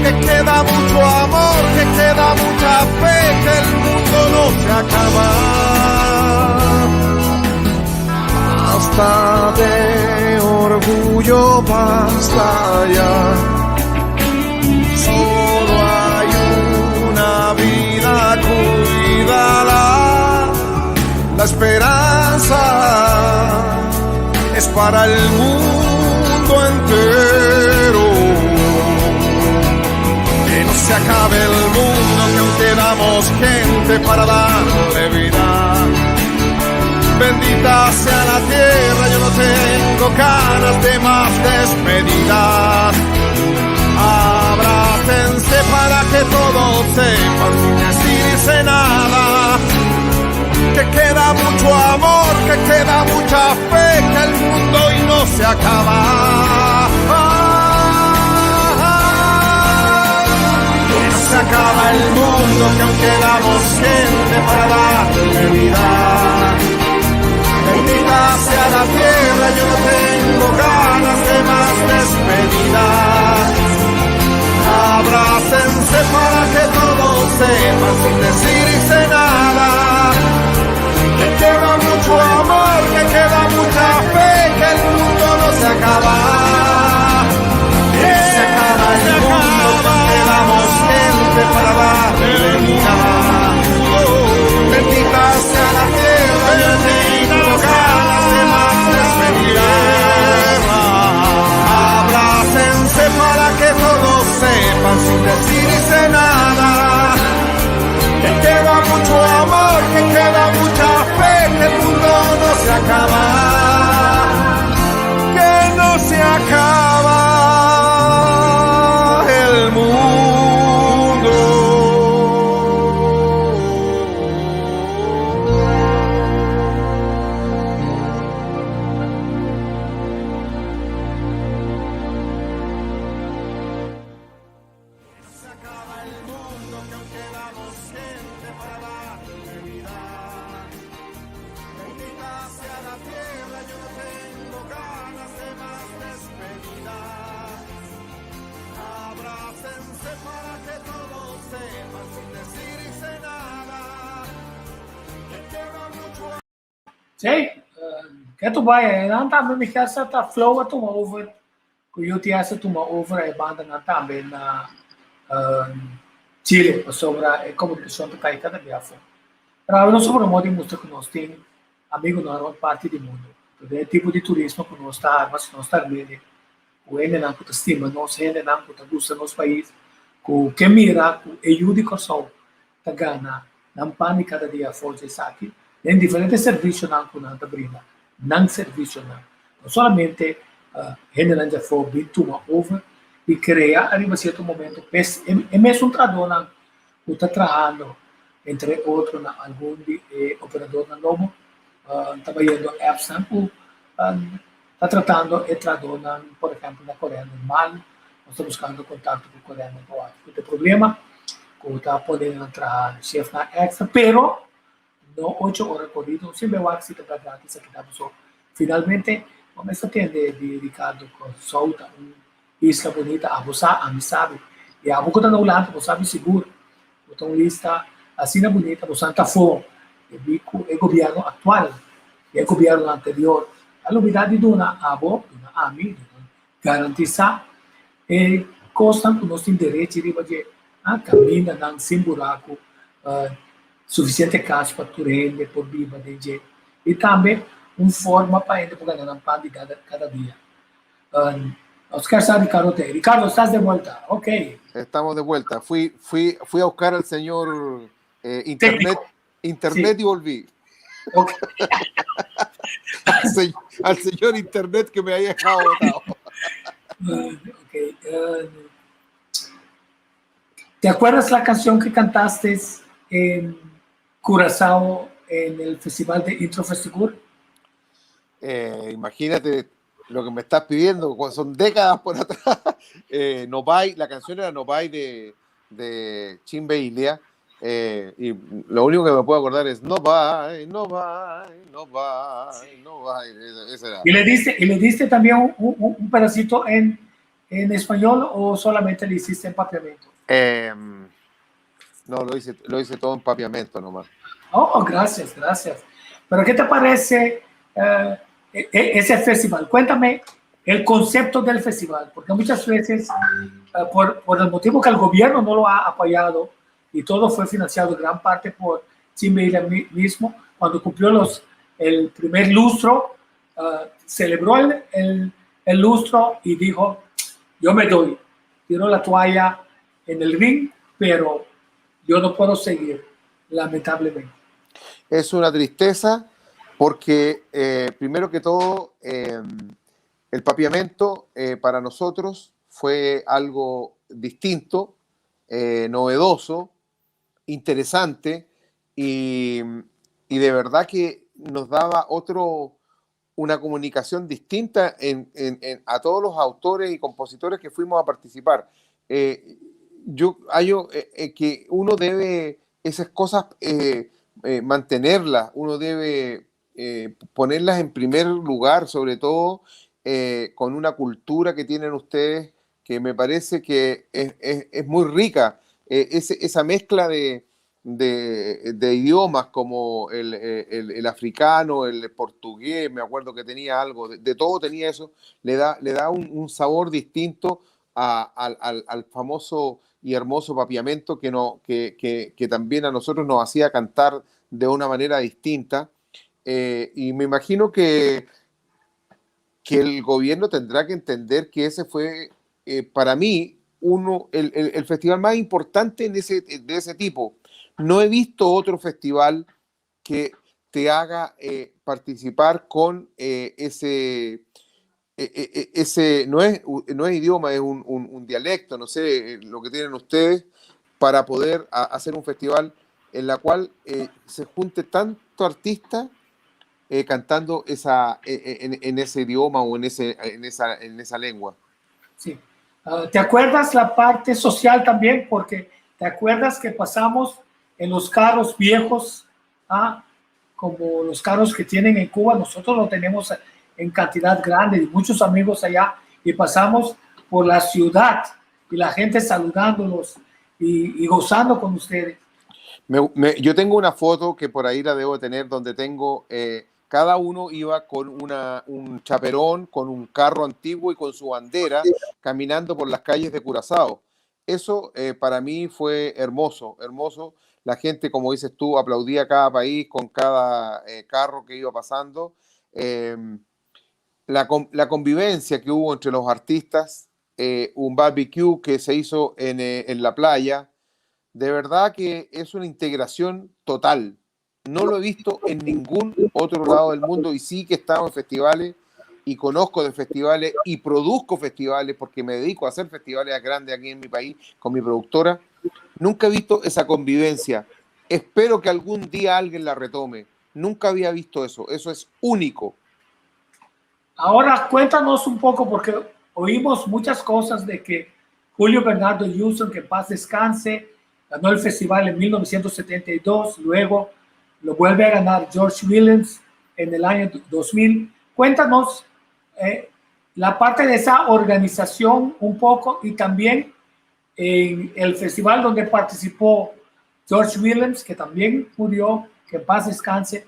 que queda mucho amor, que queda mucha fe, que el mundo no se acaba. Basta de orgullo, basta ya. Solo hay una vida, cuídala. La esperanza es para el mundo entero. Que no se acabe el mundo, que aún quedamos quedamos gente para darle vida. Bendita sea la tierra, yo no tengo ganas de más despedidas. Abrácense para que todos sepan sin decirse nada. Que queda mucho amor, que queda mucha fe, que el mundo hoy no se acaba. Que no se acaba el mundo, que aún quedamos gente para darle vida. Bendita sea la tierra, yo no tengo ganas de más despedidas. Abrácense para que todos sepan sin decirse nada. Que queda mucho amor, que queda mucha fe, que el mundo no se acaba. Que se acaba el mundo, que quedamos gente para darle vida. Bendita sea la tierra, yo no tengo ganas de más despedidas. Abrácense para que todos sepan sin decirse nada. Que queda mucho amor, que queda mucha fe, que el mundo no se acaba. Que no se acaba el mundo. Bendita sea la tierra, yo no tengo ganas de más despedidas. Abrácense para que todos sepan sin decirse nada. Que queda mucho Sí, ketu bai, nan tambe mi sa ta Flow a tuma over, ku UTS a tuma over e banda nan tambe na Chile, pasobra e komunikashon ta kai kada bia afó. Pero awe nos a promo di mustra ku nos tin amigunan rònt parti di mundu. Entonces e tipo di turismo ku nos ta arma, si nos ta arm'e ku hendenan ku ta stima nos, hendenan ku ta gusta nos pais, ku ke mira ku e yu di Kòrsou ta gana nan pan di kada dia afó dje esaki den diferente servisionan ku nan ta brinda, nan servisionan. No solamente hendenan dje afó bin tuma over i krea ariba sierto momento pes e mesun trahadónan ku ta trahando entre otro na algun di e operadornan nobo ta bayendo appsnan ku ta tratando e trahadónan por ehèmpel na Korea normal, nos ta buskando kontakto ku Korea pa wak ku ta e problema ku ta pone nan traha shiftnan èkstra pero no ocho ora korido siempre wak si ta bèrdat esaki ta pasobra finalmente bo mester tende di Ricardo Kòrsou ta un isla bunita abo sa ami sabi i abo ku ta na Hulanda bo sabi sigur ku ta un lista asina bunita bo san ta afó debí ku e gobièrnu aktual i e gobièrnu anterior a lubidá di duna abo duna ami duna garantisá e kosnan ku nos tin derechi riba dje kamindanan sin buraku sufisiente kas pa tur hende por biba den dje i tambe un forma pa hende por gana nan pan di kada dia. Oscar sa Ricardo te. Ricardo, estás de vuelta. Ok. Estamos de vuelta. Fui, fui, fui a buscar al señor eh, Internet, Internet sí. y volví. Okay. al, se, al, señor Internet que me había dejado botado. okay. Uh, ¿Te acuerdas la canción que cantaste en Curazao en el festival de Intro Festival? Eh, imagínate lo que me estás pidiendo, son décadas por atrás. Eh, no Vai, la canción era No Vai de, de Chimbe Ilia. Eh, y lo único que me puedo acordar es No vai, no vai, no vai, no vai. Esa, era. ¿Y le diste, y le diste también un, un, un pedacito en, en español o solamente le hiciste en papiamento? Eh, no, lo hice, lo hice todo en papiamento nomás. Oh, gracias, gracias. Pero ¿qué te parece eh, ese festival? Cuéntame el concepto del festival, porque muchas veces, eh, por, por, el motivo que el gobierno no lo ha apoyado y todo fue financiado en gran parte por Chimbeira mismo, cuando cumplió los, el primer lustro, uh, celebró el, el, el lustro y dijo, yo me doy, tiro la toalla en el ring, pero yo no puedo seguir. Lamentablemente. Es una tristeza porque, eh, primero que todo, eh, el papiamento eh, para nosotros fue algo distinto, eh, novedoso, interesante y, y de verdad que nos daba otro, una comunicación distinta en, en, en, a todos los autores y compositores que fuimos a participar. Eh, yo hallo eh, eh, que uno debe esas cosas eh, eh, mantenerlas, uno debe eh, ponerlas en primer lugar, sobre todo con una cultura que tienen ustedes que me parece que es, es, es muy rica. Ese, esa mezcla de, de, de idiomas como el, el, el, africano, el portugués, me acuerdo que tenía algo, de, de todo tenía eso, le da, le da un, un sabor distinto a, al, al, al, famoso y hermoso papiamento que, no, que, que, que, también a nosotros nos hacía cantar de una manera distinta. Eh, y me imagino que, que el gobierno tendrá que entender que ese fue, eh, para mí, uno, el, el, el festival más importante en ese, de ese tipo. No he visto otro festival que te haga eh, participar con eh, ese, eh, ese no es, no es idioma, es un, un, un, dialecto, no sé lo que tienen ustedes, para poder a, hacer un festival en la cual eh, se junte tanto artista eh, cantando esa, en, en, ese idioma o en, ese, en, esa, en esa lengua. Sí. Uh, ¿Te acuerdas la parte social también? Porque te acuerdas que pasamos en los carros viejos, ¿ah? como los carros que tienen en Cuba, nosotros lo tenemos en cantidad grande y muchos amigos allá, y pasamos por la ciudad y la gente saludándolos y, y gozando con ustedes. Me, me, yo tengo una foto que por ahí la debo tener, donde tengo, eh, cada uno iba con una, un chaperón, con un carro antiguo y con su bandera, caminando por las calles de Curazao. Eso eh, para mí fue hermoso, hermoso. La gente, como dices tú, aplaudía cada país con cada eh, carro que iba pasando. Eh, la, la, convivencia que hubo entre los artistas, eh, un barbecue que se hizo en, eh, en la playa, de verdad que es una integración total. No lo he visto en ningún otro lado del mundo y sí que he estado en festivales y conozco de festivales y produzco festivales porque me dedico a hacer festivales grandes aquí en mi país con mi productora. Nunca he visto esa convivencia. Espero que algún día alguien la retome. Nunca había visto eso. Eso es único. Ahora cuéntanos un poco, porque oímos muchas cosas de que Julio Bernardo Houston, que en paz descanse, ganó el festival en 1972, luego lo vuelve a ganar George Williams en el año 2000. Cuéntanos eh, la parte de esa organización un poco y también en el festival donde participó George Williams, que también murió, que en paz descanse.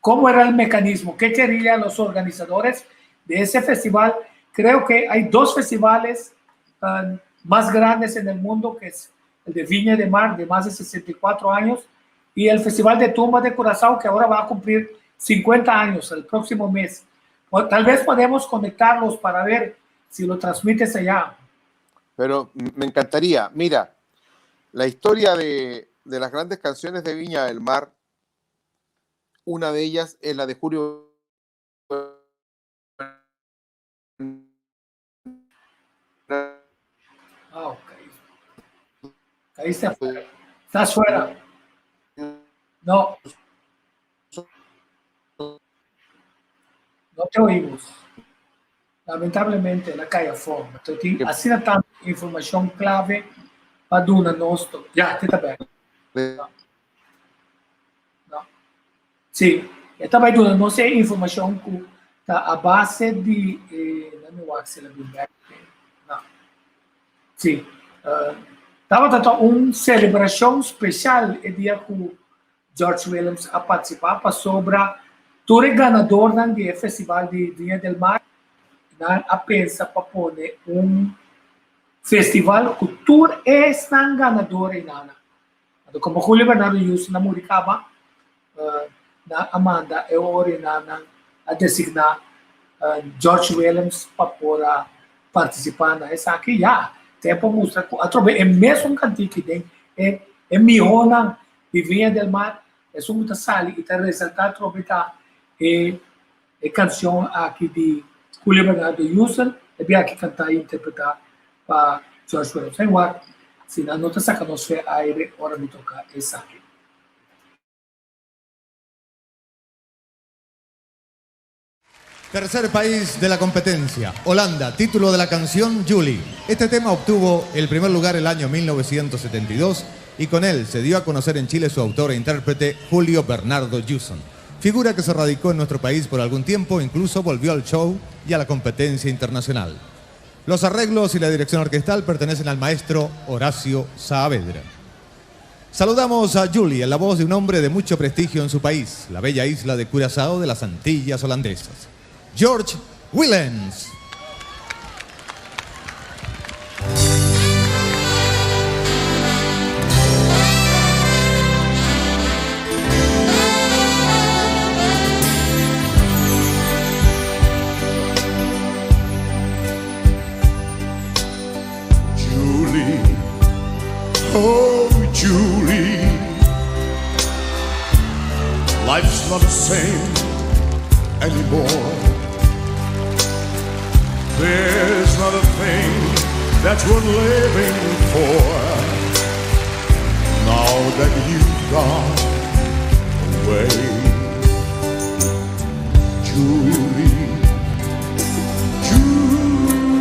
¿Cómo era el mecanismo? ¿Qué querían los organizadores de ese festival? Creo que hay dos festivales uh, más grandes en el mundo, que es el de Viña de Mar, de más de 64 años, y el Festival de Tumba de Curazao, que ahora va a cumplir 50 años el próximo mes. O tal vez podemos conectarlos para ver si lo transmites allá. Pero me encantaría. Mira, la historia de, de las grandes canciones de Viña del Mar, una de ellas es la de Julio. Ah, ok. Caíste afuera. Estás fuera. No. No te oímos. Lamentablemente, la calle forma. Asina tanto informacion clave pa duna nos. Ya, te ta bek. No. No. Sí, e ta bai duna nos e informacion cu ta a base di eh, laat me wak si la bin bek. No. Sí. Uh, tabata ta un celebracion special e dia cu George Willems a participa pasobra tur e ganadornan di e festival di Viña del Mar nan a pensa pa pone un festival cu tur esnan ganador einana. Anto como Julio Bernardo Houston a muri caba, nan a manda e ora einanan a designa George Willems pa por a participa na esaki. Ya, tempo a mustra cu atrobe e mesun cantiki den e mihonan. di Viña del Mar, esun ku ta sali i ta resaltá atrobe ta e e kanshon aki di Julio Bernardo Jussel, e bia aki kantá i interpretá pa George Williams. Hen wak si nan no ta saka nos fe aire ora mi toka esaki. Tercer país de la competencia, Holanda, título de la canción Julie. Este tema obtuvo el primer lugar el año 1972 y con él se dio a conocer en Chile su autor e intérprete Julio Bernardo Jewson. Figura que se radicó en nuestro país por algún tiempo, incluso volvió al show y a la competencia internacional. Los arreglos y la dirección orquestal pertenecen al maestro Horacio Saavedra. Saludamos a Julie en la voz de un hombre de mucho prestigio en su país, la bella isla de Curazao de las Antillas Holandesas. George Willens. Julie, oh Julie, life's not the same anymore. There's not a thing that's worth living for now that you've gone away. Julie, Julie,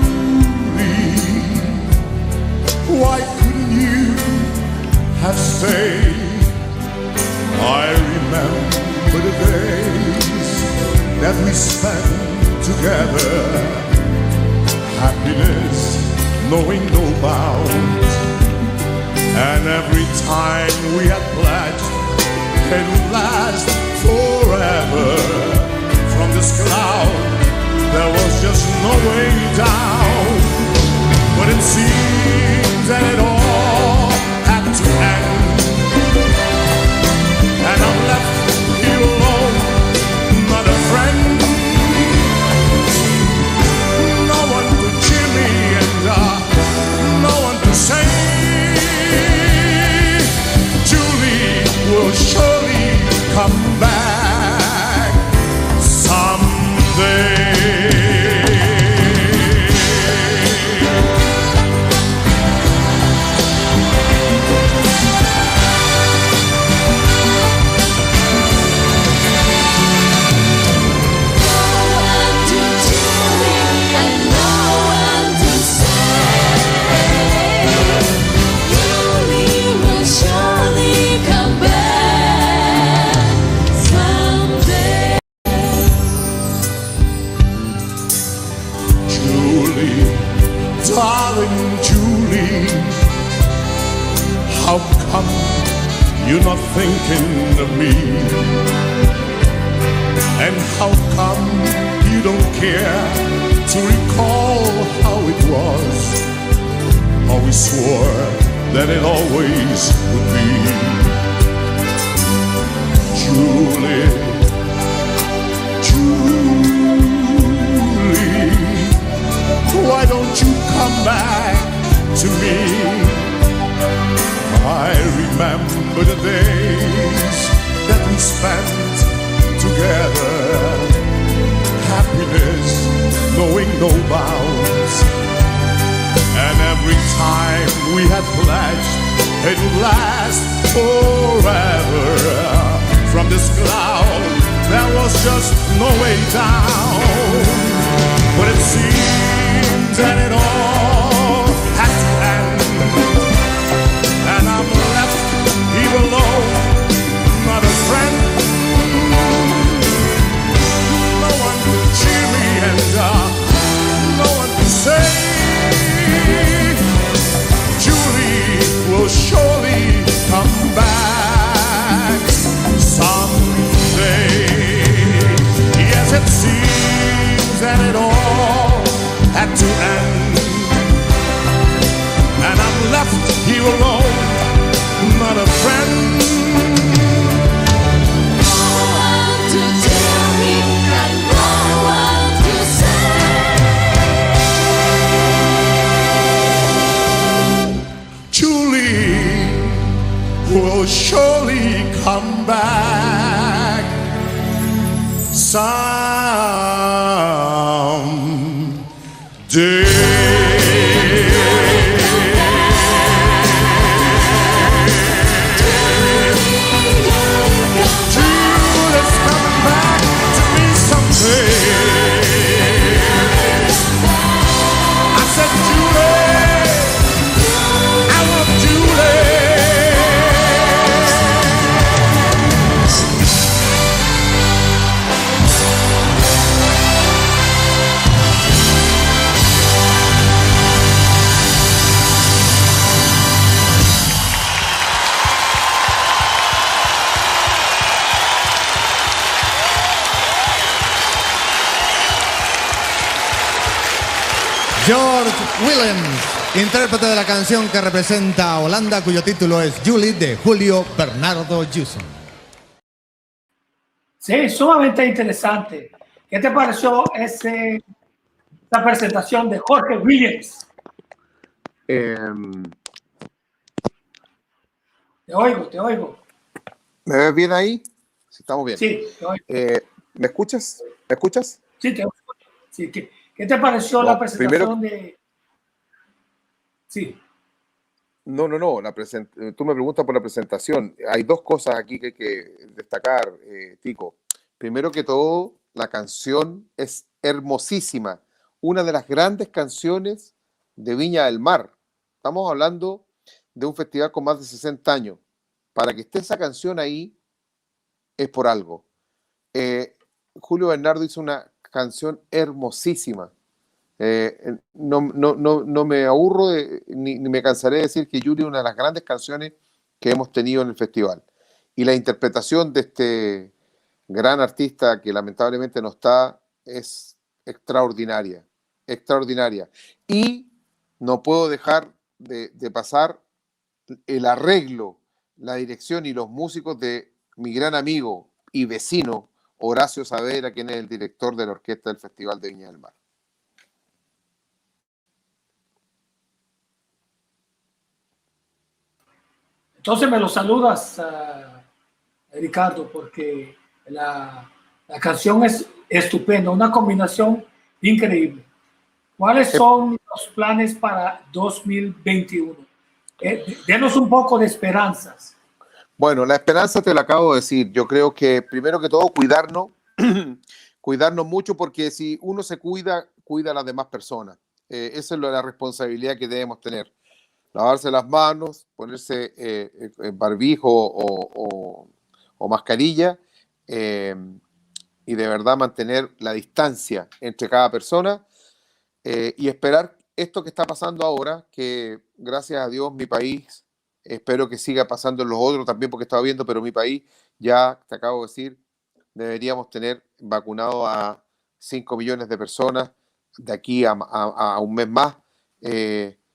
why couldn't you have stayed? I remember the days that we spent together. Happiness knowing no bounds. And every time we had pledged it would last forever. From this cloud, there was just no way down. But it seems that it all had to end. And I'm left here alone, not a friend. No one to cheer me and no one to say Julie will surely come back someday. Surely come back someday. Julie, darling Julie, how come you're not thinking of me? And how come you don't care to recall how it was? How we swore that it always would be. Julie, Julie, why don't you come back to me? I remember the days that we spent together. Happiness knowing no bounds. And every time we had pledged it would last forever. From this cloud, there was just no way down. But it seems that it all had to end. And I'm left here alone, not a friend. No one to cheer me and no one to say Julie will surely come back someday. Yes, it seems that it all had to end. George Willems, intérprete de la canción que representa a Holanda, cuyo título es Julie de Julio Bernardo Jewson. Sí, sumamente interesante. ¿Qué te pareció ese, esa presentación de Jorge Williams? Te oigo, te oigo. ¿Me ves bien ahí? Sí, estamos bien. Sí, te oigo. ¿Me escuchas? ¿Me escuchas? Sí, te oigo. Sí, ¿qué te pareció la No, primero presentación de...? Sí. No, no, no. Tú me preguntas por la presentación. Hay dos cosas aquí que hay que destacar, Tico. Primero que todo, la canción es hermosísima. Una de las grandes canciones de Viña del Mar. Estamos hablando de un festival con más de 60 años. Para que esté esa canción ahí, es por algo. Julio Bernardo hizo una canción hermosísima. No, no, no, no me aburro de, ni, ni me cansaré de decir que Julie es una de las grandes canciones que hemos tenido en el festival. Y la interpretación de este gran artista que lamentablemente no está es extraordinaria, extraordinaria. Y no puedo dejar de pasar el arreglo, la dirección y los músicos de mi gran amigo y vecino Horacio Saavedra, quien es el director de la orquesta del Festival de Viña del Mar. Entonces me lo saludas, Ricardo, porque la canción es estupenda, una combinación increíble. ¿Cuáles son los planes para 2021? Denos un poco de esperanzas. Bueno, la esperanza te la acabo de decir. Yo creo que primero que todo cuidarnos mucho, porque si uno se cuida, cuida a las demás personas. Esa es la responsabilidad que debemos tener. Lavarse las manos, ponerse barbijo o mascarilla, y de verdad mantener la distancia entre cada persona y esperar esto que está pasando ahora, que gracias a Dios mi país, espero que siga pasando en los otros también porque estaba viendo, pero mi país, ya te acabo de decir, deberíamos tener vacunado a 5 millones de personas de aquí a un mes más.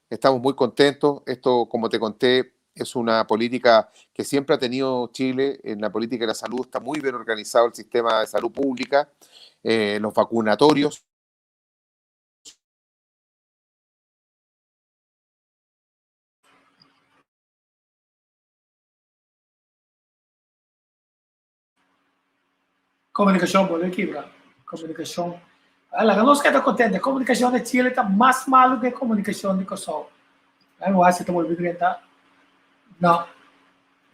Estamos muy contentos. Esto, como te conté, es una política que siempre ha tenido Chile en la política de la salud. Está muy bien organizado el sistema de salud pública, los vacunatorios. Comunicación, boludo, quiebra. Comunicación. Ah, la no se queda contenta. Comunicación de Chile está más malo que comunicación de Kosovo. Ay, no, se te volvió a gritar. No.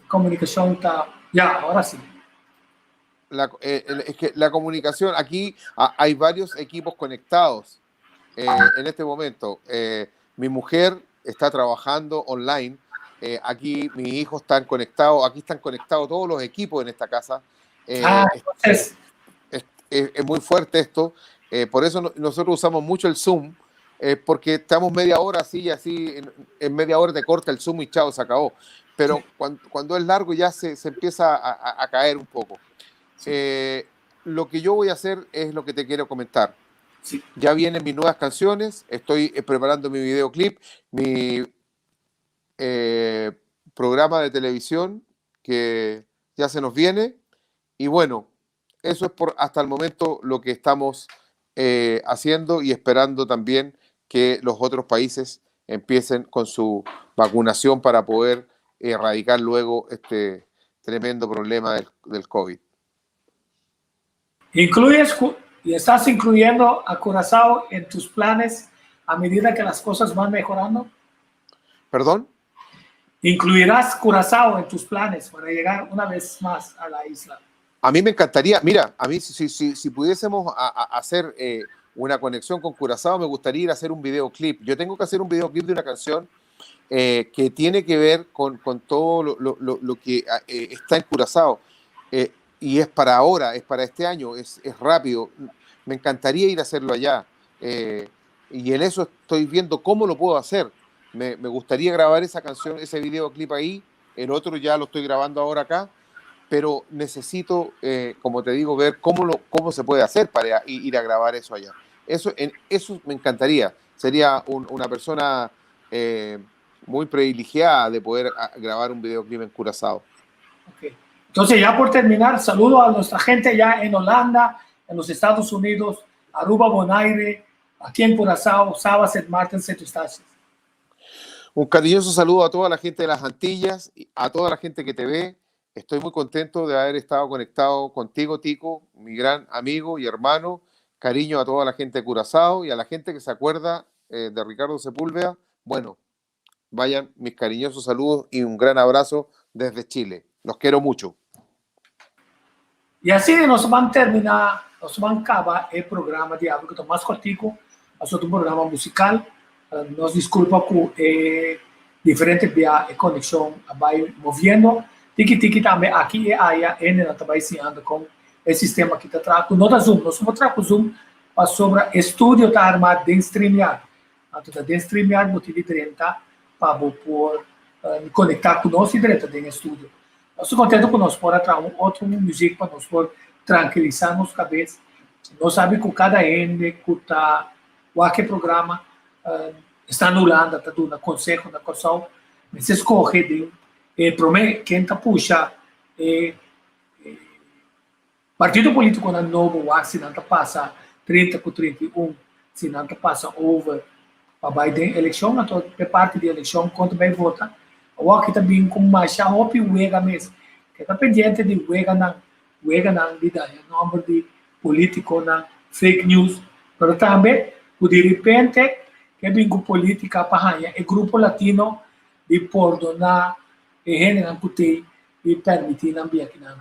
Comunicación está... Ya, ahora sí. Es que la comunicación, aquí hay varios equipos conectados en este momento. Mi mujer está trabajando online. Aquí mis hijos están conectados. Aquí están conectados todos los equipos en esta casa. Entonces Es muy fuerte esto. Por eso nosotros usamos mucho el Zoom, porque estamos media hora así y así, en media hora te corta el Zoom y chao, se acabó. Pero cuando es largo ya se empieza a caer un poco. Lo que yo voy a hacer es lo que te quiero comentar. Ya vienen mis nuevas canciones, estoy preparando mi videoclip, mi programa de televisión que ya se nos viene. Y bueno, eso es por hasta el momento lo que estamos haciendo y esperando también que los otros países empiecen con su vacunación para poder erradicar luego este tremendo problema del COVID. Incluyes y estás incluyendo a Curazao en tus planes a medida que las cosas van mejorando? ¿Perdón? ¿Incluirás Curazao en tus planes para llegar una vez más a la isla? A mí me encantaría, mira, a mí si, si, si pudiésemos hacer eh, una conexión con Curazao, me gustaría ir a hacer un videoclip. Yo tengo que hacer un videoclip de una canción eh, que tiene que ver con, con todo lo, lo, lo, que eh, está en Curazao. Y es para ahora, es para este año, es, es rápido. Me encantaría ir a hacerlo allá. Y en eso estoy viendo cómo lo puedo hacer. Me, me gustaría grabar esa canción, ese videoclip ahí. El otro ya lo estoy grabando ahora acá pero necesito, eh, como te digo, ver cómo, lo, cómo se puede hacer para ir a grabar eso allá. Eso, en, eso me encantaría. Sería un, una persona eh, muy privilegiada de poder a, grabar un videoclip en Curazao. Okay. Entonces, ya por terminar, saludo a nuestra gente ya en Holanda, en los Estados Unidos, Aruba, Bonaire, aquí en Curazao, Saba, St. Martin, St. Eustatius. Un cariñoso saludo a toda la gente de las Antillas, a toda la gente que te ve. Estoy muy contento de haber estado conectado contigo, Tico, mi gran amigo y hermano. Cariño a toda la gente de Curazao y a la gente que se acuerda eh, de Ricardo Sepúlveda. Bueno, vayan mis cariñosos saludos y un gran abrazo desde Chile. Los quiero mucho. Y asina nos ban terminá, nos ban kaba e programa di awe ku ta mas kòrtiku, pasobra ta un programa musikal. Nos diskulpa ku e diferente bia e konekshon a bai moviendo. Tiki tiki tambe aki i aya hendenan ta bai siñando kon e sistema aki ta traha, ku no ta Zoom. Nos no por traha ku Zoom pasobra e studio ta armá den StreamYard. Anto ta den StreamYard bo tin di drenta pa bo por konektá ku nos i drenta den e studio. Nos ta contento cu nos por a traha un otro muziek pa nos por trankilisa nos cabes. Nos sabi cu cada hende cu ta wak e programa esta na Hulanda ta duna conseho na Corsou. Mester scoge den e prome ken ta pusha e partido politiconan nobo wak si nan ta pasa 30 cu 31 si nan ta pasa over pa bai den eleccion anto e parti di eleccion con ta bai vota awor aki ta bin cu masha hopi wega mes ke ta pendiente di weganan weganan di daña nomber di politiconan fake news pero tambe cu di repente ke bin cu politica pa haña e grupo latino di pordona e hendenan cu tey y permiti nan bia kinan.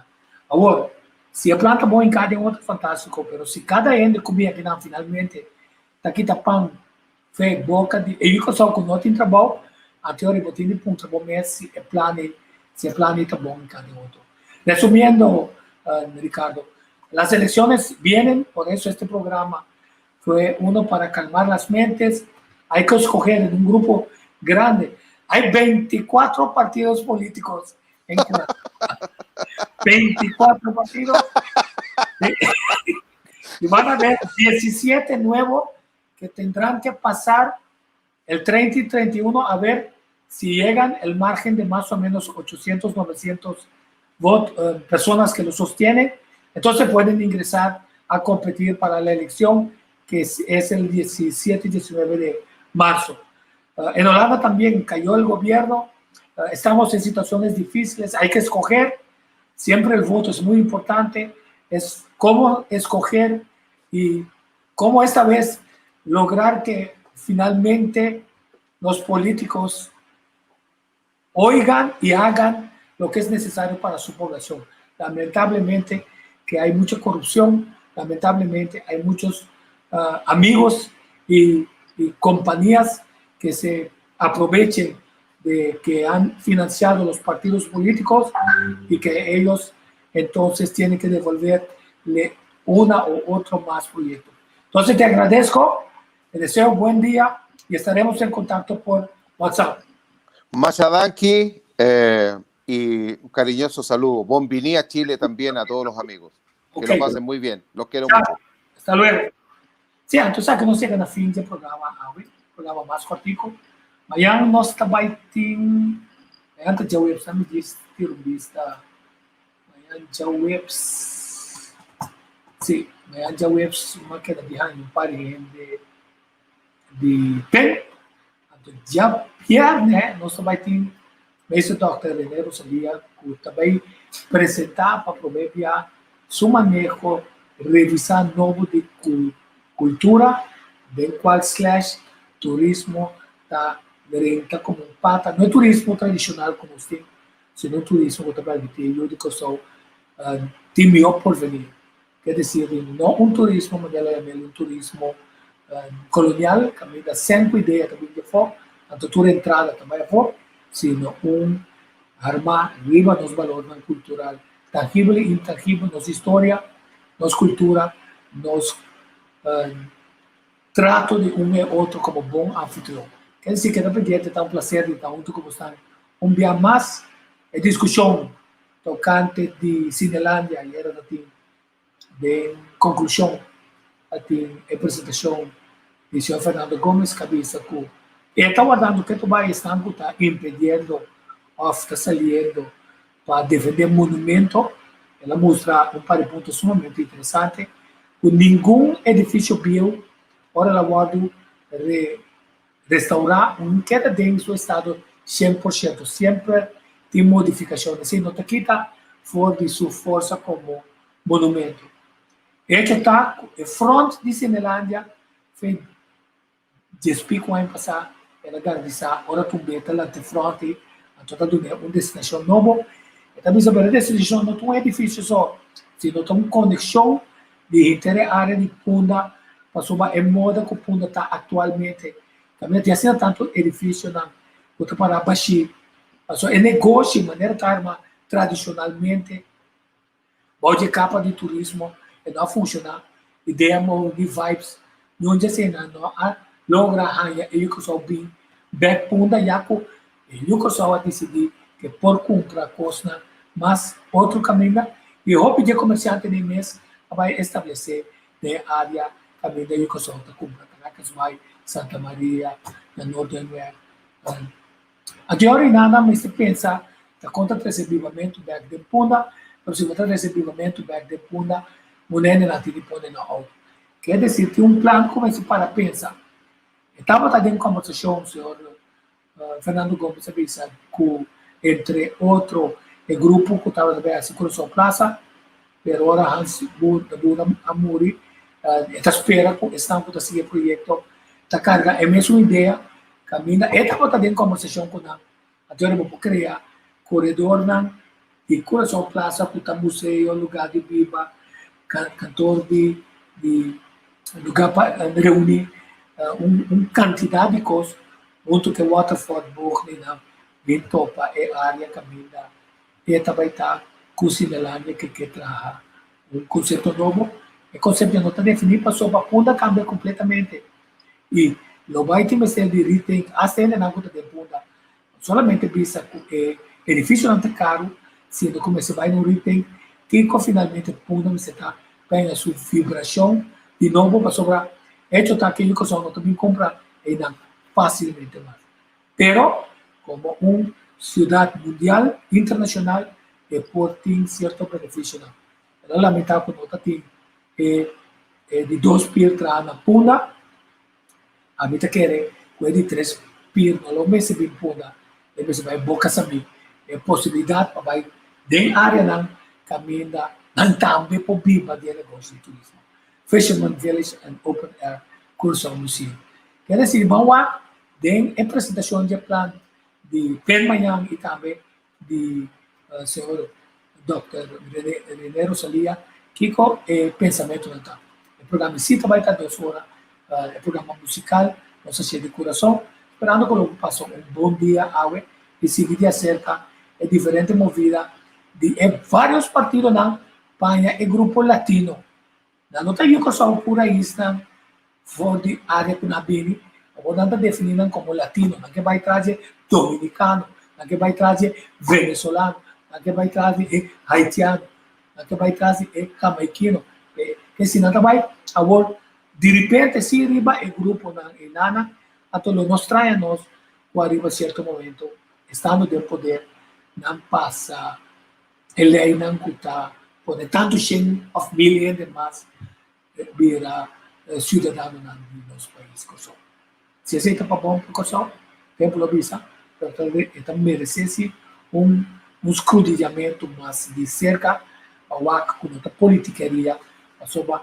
Awor, si e plan ta bon hinká den otro fantástiko, pero si kada hende ku bin akinan finalmente ta kita pan fe boka di e yu Kòrsou ku no tin trabou, anto ora bo tin di puntra bo mes si e plan ei, si e plan ei ta bon hinká den otro. Resumiendo, Ricardo, las elecciones vienen, por eso este programa fue uno para calmar las mentes, hay que escoger en un grupo grande. Hay 24 partidos políticos en Cuba. 24 partidos. Y van a haber 17 nuevos que tendrán que pasar el 30 y 31 a ver si llegan el margen de más o menos 800, 900 vot, eh, personas que lo sostienen. Entonces pueden ingresar a competir para la elección que es, es el 17 y 19 de marzo. Uh, en Holanda también cayó el gobierno, uh, estamos en situaciones difíciles, hay que escoger, siempre el voto es muy importante, es cómo escoger y cómo esta vez lograr que finalmente los políticos oigan y hagan lo que es necesario para su población. Lamentablemente que hay mucha corrupción, lamentablemente hay muchos uh, amigos y, y compañías que se aprovechen de que han financiado los partidos políticos y que ellos entonces tienen que devolverle una u otro más proyecto. Entonces te agradezco, te deseo buen día y estaremos en contacto por WhatsApp. Machadanki eh, y un cariñoso saludo. Bombiní a Chile también a todos los amigos. Que okay. lo pasen muy bien. Los quiero Chao. mucho. Hasta luego. Sí, entonces que nos llega a fin del programa, hoy, programa más cortico. Mañana nos está tin, mañana ya webs, mi diz tiro vista. Mañana ya webs. Sí, mañana ya webs, uma queda behind un par de gente di pen. Anto djabièrnè nos ta bai tin Meester Dòkter René Rosalia ku ta bai presentá pa promé bia su maneho revisá nobo di kultura den kual slash turismo ta drenta komo un pata, no e turismo tradishonal ku nos tin, sino un turismo ku ta permití e yu di Kòrsou tin mihó porvenir. Ke desir di no un turismo manera lo yam'el un turismo kolonial kaminda sèn ku idea ta bin di afó, anto tur entrada ta bai afó, sino un armá riba nos balornan kultural tangibel i intangibel, nos historia, nos kultura, nos trato di un e otro komo bon anfitrion. Ke desir keda pendiente, ta un plaser di ta huntu ku bosnan un bia mas. E diskushon tokante di Cinelandia ayera ta tin den konklushon a tin e presentashon di señor Fernando Gomez ku a bisa ku e ta wardando ke ta bai esnan ku ta impediendo òf ta saliendo pa defendé monumento. El a mustra un par di punto sumamente interesante ku ningun edifisio bieu ora el a wòrdu re Restaurá un keda den su estado 100%, semper tin modifikashon, esei no ta kita for di su forsa komo monumento. Hecho ta ku e front di Cinelandia fe djespiku aña pasá el a garantisá ora tumbe ta lanta e front ei, anto ta dun'é un destinashon nobo. E ta bisa pero e destinashon no ta un edifisio so, sino ta un konekshon di henter e área di Punda pasobra e moda ku Punda ta aktualmente kaminda tin asina tantu edifisionan ku ta pará bashí pasobra e negoshi manera ta arma tradishonalmente bou di e kapa di turismo e no a funshoná idea mo di vibes niun di eseinan no a logra haña e yu Kòrsou bin bèk Punda ya ku E yu Kòrsou a disidí ku e por kumpra kosnan mas otro kaminda i e hopi dje komersiantenan mes a bai establesé den e área kaminda yu Kòrsou ta kumpra, Caracasbaai, Santa Maria, na Noordenweg. Anto ora inanda mester pensa ta kon ta trese bibamentu bèk den Punda, pero si bo ta trese bibamentu bèk den Punda, munendenan tin di pone na outo. Kier desir tin un plan ku mester para pensa. E tabata den kòmbersashon, señor Fernando Gomez a bisa ku entre otro e grupo ku tabata bai hasi Curaçao Plaza, pero ora Hans de Boer a muri e ta spera ku esnan ku ta sigui e proyekto ta karga e mesun idea kaminda e tabata den kòmbersashon ku nan. Anto ora bo por krea koredornan di Curaçao Plaza ku ta museo, lugá di biba, kantor di lugá pa reuní, un kantidat di kos huntu ku e Waterford Boognenan bin topa e área kaminda e ta bai ta ku Cinelandia ke ke traha un konsepto nobo. E konsepto no ta definí pasobra Punda kambia kompletamente i lo bai tin mester di rethink asta hendenan ku ta den Punda. No solamente bisa ku e edifisionan ta karu sino ku mester bai na un rethink kiko finalmente Punda mester ta pa haña su vibrashon di nobo pasobra hecho ta ke yu Kòrsou no ta bin kumpra einan fácilmente mas. Pero como un ciudad mundial, internacional, e por tin cierto beneficionan. El a lamenta cu no ta tin e e di dos pier traha na Punda. Ami ta kere cu e di tres pier no lo mester bin Punda, e mester bay Boca Samí. E posibilidad pa bay den areanan caminda nan tambe por biba di e negoshi di turismo. Fisherman Village and Open Air Curaçao Museum. Ker desir ban wak den e presentashon dje plan di Pen Mayan i tambe di señor Dòkter Rene Rosalia kiko e pensamentunan ta. E programa si ta bai ta dos ora, e programa musikal nos a hasié di kurason, sperando ku lo por pasa un bon dia awe i sigui di aserka e diferente movida di e vários partidonan paña e grupo latino. Nan no ta yu Kòrsou ku raisnan for di área ku nan a bini, awor nan ta definí nan komo latino, nan ke bai tras di e dominikano, nan ke bai tras di e venesolano, nan ke bai tras di e haitiano, nan ke bai tras di e hamaikino. Ke si nan ta bai awor diripente si riba e gruponan einana, anto lo no straña nos ku ariba sierto momento estando den poder nan pasa E leinan ku ta pone tantu shen òf mil hende mas bira siudadanonan di nos pais Kòrsou. Si esei ta pa bon pa Kòrsou, tempu lo bisa, pero tal bes e ta meresé si un skrudillamentu mas di serka pa wak ku no ta politikeria. Pasobra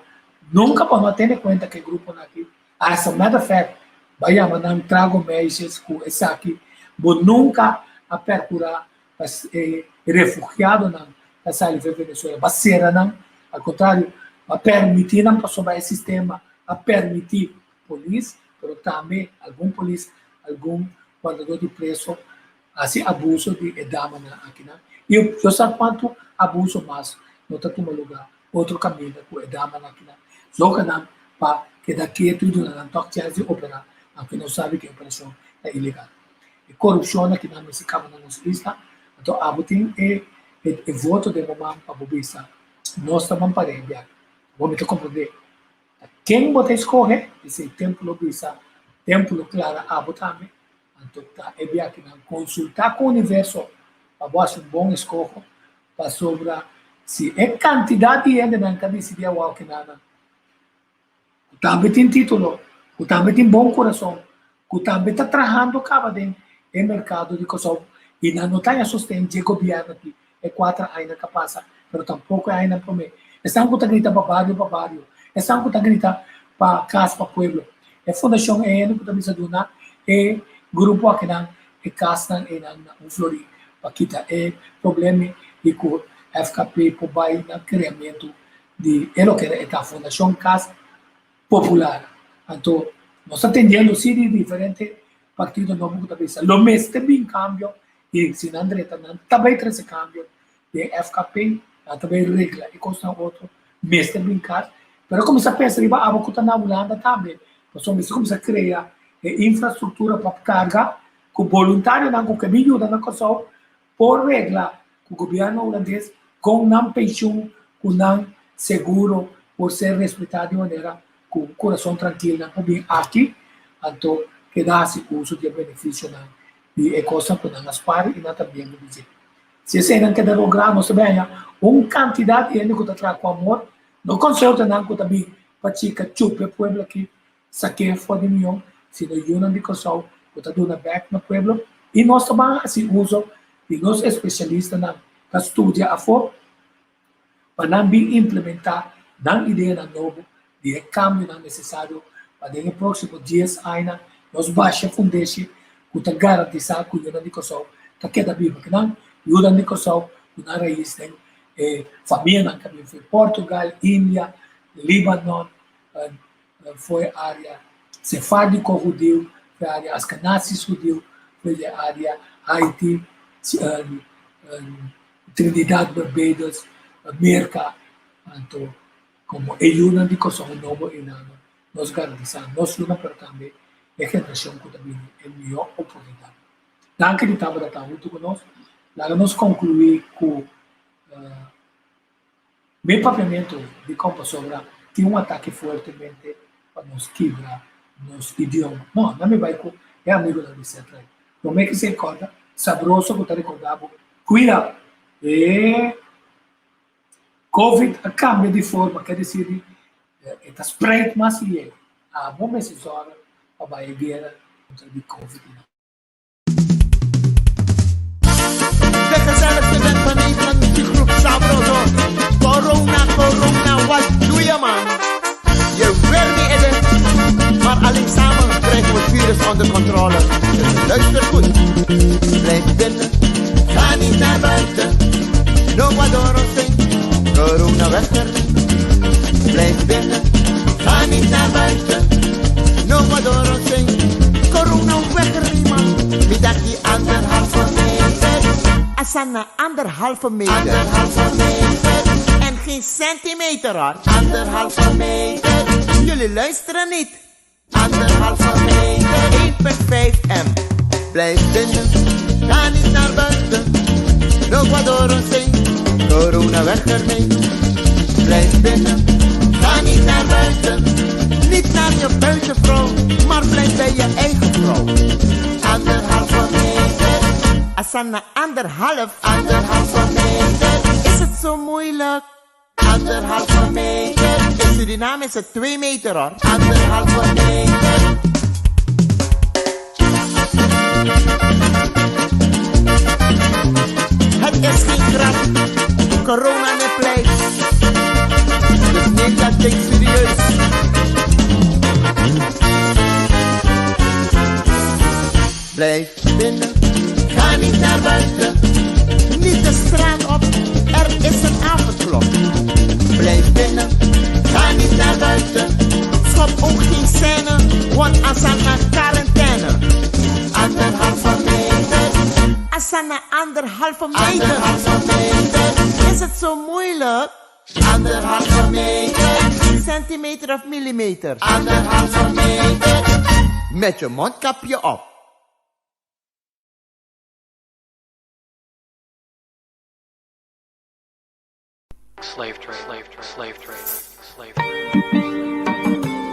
nunka bo no a tene kuenta ku e gruponan aki. As a matter of fact, bo a yama nan trago meisjes ku esaki. Bo nunka a perkurá pa e refugiadonan ta sali for Venezuela. Bo a sera nan. Al kontrario, bo a permití nan pasobra e sistema a permití polis, pero tambe algun polis, algun wardadó di preso hasi abuso di e damanan akinan. I yo sa kuantu abuso mas no ta tuma lugá otro kaminda ku e damanan akinan. Zoga nan pa keda ketu i duna nan tòg chèns di operá, aunke nos sabi ku e operashon ta ilegal. E korupshon akinan mester kaba na nos isla, anto abo tin e e voto den bo man pa bo bisa, Nos ta ban par'é biaha. Bo mi ta komprondé. Ta ken bo ta escoge? Esey tempo lo bisa, tempo lo clara abo tambe. Anto ta e biakinan consulta cu universo pa bo haci un bon escoho, pasobra si e cantidad di hendenan ta dicidi awor kinanan cu tambe tin titulo, cu tambe tin bon curason, cu tambe ta trahando caba den e mercado di Kòrsou y nan no ta haña sosten dje gobierno aki e cuater añanan ca pasa, pero tampoco e añanan prome. Esnan cu ta grita pa bario pa bario, esnan cu ta grita pa cas pa pueblo. E fundacion e hende cu ta bisa duna e grupo akinan e casnan eynan na un florin pa kita e problema di cu FKP por bay na creamento di e loke e ta Fundacion Cas Popular. Anto nos ta tendiendo si di diferente partido nobo cu ta bisa lo mester bin cambio y si nan drenta nan ta bay trece cambio den FKP, nan ta bay regla e cosnan otro, mester bin cas. Pero cuminsa pensa riba abo cu ta na Hulanda tambe, pasobra mester cuminsa crea e infrastructura pa carga cu boluntarionan cu ke bin yuda na Kòrsou por regla cu gobierno Hulandes con nan pensioen cu nan seguro por ser respeta di manera cu curason trankil nan por bin aki anto keda haci uso di e beneficionan di e cosnan cu nan a spar y nan ta biendo di dje. Si eseinan keda logra nos ta bin haña un cantidad di hende cu ta traha cu amor, no consultanan cu ta bin pa chica chupa e pueblo aki Sak'é for di mion, sino yunan di Kòrsou ku ta duna bèk na pueblo i nos ta ban hasi uso di nos espesialistanan ta studia afó pa nan bin implementá nan ideanan nobo di e kambionan nesesario pa den e próksimo dies añanan nos basha fundeshi ku ta garantisá ku yunan di Kòrsou ta keda biba. Kinan yunan di Kòrsou ku nan rais den e famianan ku a bin for di Portugal, India, Libanon, Foi área sefárdiko hudiu, foi área askenazis hudiu, foi di área Haiti, Trinidad, Barbados, Merka. Anto komo e yunan di Kòrsou nobo einan nos garantisá nos yunan pero tambe e generashon ku ta bini e mihó oportunidat. Danki di tabata ta huntu ku nos. Laga nos konkluí ku Mi papiamentu di kon pasobra tin un atake fuertemente pa nos kibra nos idioma. No, na mi bai ku e amigunan di Setlite. Promé ki se kòrda, sabroso ku ta rekordá bo, Kuida! E Covid a kambia di forma, ke desir di e ta spreid mas lié. Abo mester zòrg pa bai e guera kontra di Covid. De gezelligste band van Nederland met die groep Sabroso. Corona, corona, wat doe je man? Je wil niet eten, maar alleen samen krijgen we het virus onder controle. Dus luister goed. Blijf binnen, ga niet naar buiten. No adoro corona weg ermee. Blijf binnen, ga niet naar buiten. No adoro corona weg ermee man. Mi daki anderhalve meter. Asana anderhalve meter. Anderhalve meter. En geen centimeter hoor. Anderhalve meter. Jullie luisteren niet. Anderhalve meter. 1,5 m. Blijf binnen, ga niet naar buiten. No adoro corona weg ermee. Blijf binnen, ga niet naar buiten. Niet naar je buitenvrouw, maar blijf bij je eigen vrouw. Anderhalve meter. Asana anderhalf. Anderhalve meter. Is het zo moeilijk? Anderhalve meter. In Suriname is het 2 meter hoor. Anderhalve meter. Het is geen grap. Corona ne pleit. Dus neem dat Kijk serieus. Blijf binnen, ga niet naar buiten. Niet de straat op, er is een avondklok. Blijf binnen, ga niet naar buiten. Schop ook geen scène, want Asana quarantaine. Anderhalve meter. Asana anderhalve meter. Anderhalve meter. Is het zo moeilijk? Anderhalve meter. Centimeter of millimeter? Anderhalve meter. Met je mondkapje op. Slave trade, slave trade, slave trade, slave trade.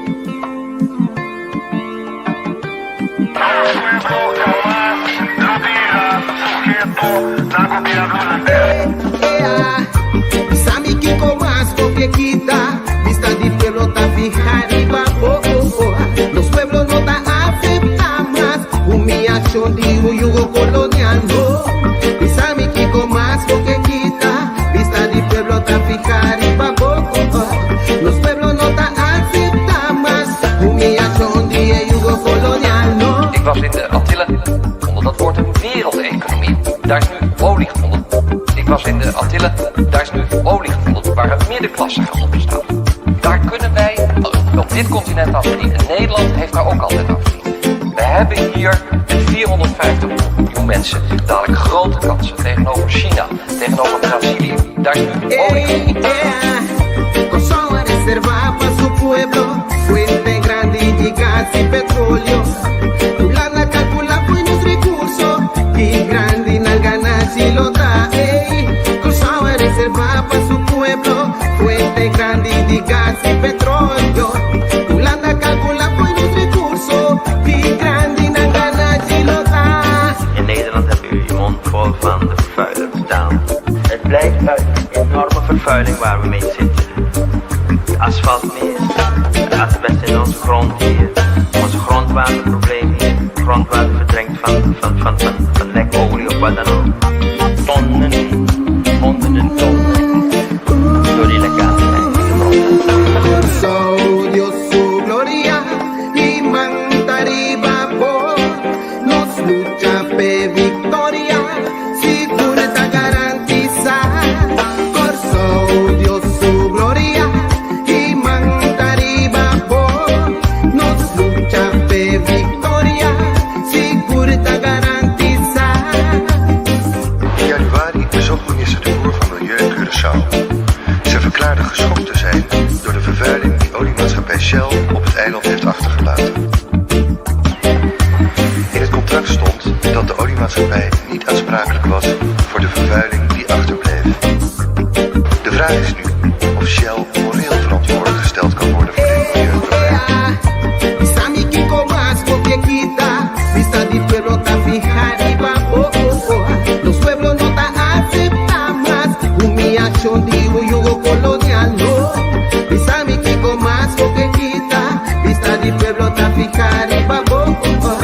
Sami kiko mas ke kita Vista di pueblo ta fija riba oh, oh, oh. Los pueblos no ta acepta más Humillación di un yugo colonial no Sami kiko mas ke kita Vista di pueblo ta fija riba oh, oh, oh. Los pueblos no ta acepta más Humillación di un yugo colonial no Ik was in de Antillen onder dat woord wereldeconomie. Daar is nu olie gevonden. Ik was in de Antillen, daar is nu olie gevonden waar een middenklasse gaat opstaan. Daar kunnen wij op dit continent aan verdienen. Nederland heeft daar ook altijd aan verdiend. We hebben hier met 450 miljoen mensen dadelijk grote kansen tegenover China, tegenover Brazilië. Daar is nu olie gevonden. Kòrsou a reservá pa su pueblo Fuente grandi di gas i petroleo Hulanda a kalkulá fo'i nos rekurso Ki grandi nan ganashi lo ta ey Kòrsou a reservá pa su pueblo Fuente grandi di gas i petroleo Hulanda a kalkulá fo'i nos rekurso Ki grandi nan ganashi lo ta In Nederland hebben jullie je mond vol van de vervuiler staan. Het blijft uit een enorme vervuiling waar we mee zitten. Het asfalt meer, het asbest in onze grond hier, ons grondwaterprobleem hier, grondwater verdrinkt van, van, van, van, van lekolie of wat dan ook. Tonnen, honderden tonnen, door die lekkage in de grond. Kòrsou, Dios su gloria i man ta riba bo. Nos lucha p'e viktoria, sigur ta garantisá. Kòrsou, Dios su gloria i man ta riba bo. Nos lucha p'e viktoria, sigur ta garantisá. In januari bezocht minister De Boer van Milieu Curaçao. Ze verklaarde geschokt te zijn door de vervuiling die oliemaatschappij Shell op het eiland heeft achtergelaten. In het contract stond dat de oliemaatschappij niet aansprakelijk was voor de vervuiling die achterbleef. De vraag is nu of Shell moreel verantwoordelijk gesteld kan worden voor dit milieuprobleem. Sami kiko mas bo ke kita Vista di pueblo ta fiha riba bo oh, oh. Los pueblos no ta aseptá mas Humiyashon di un yugo kolonial no Sami kiko mas bo ke kita Vista di pueblo ta fiha riba bo oh, oh.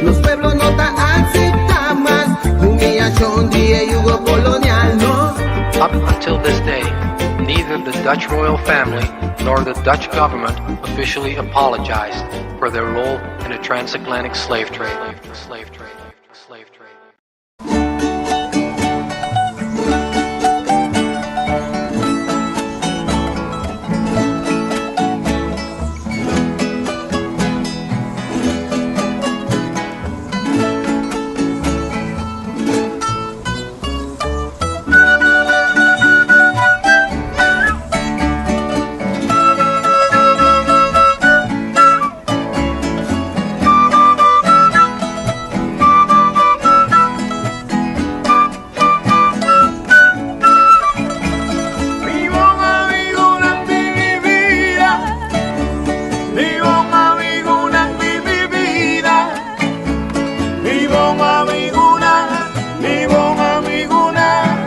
Los pueblos no ta aseptá mas Humiyashon di yugo kolonial no Up until this day, neither the Dutch royal family nor the Dutch government officially apologized for their role in the transatlantic slave trade. Slave trade. Slave trade. Mi bon amigunan di mi bida, Mi bon amigunan di mi bida, Mi bon amigunan, mi bon amigunan,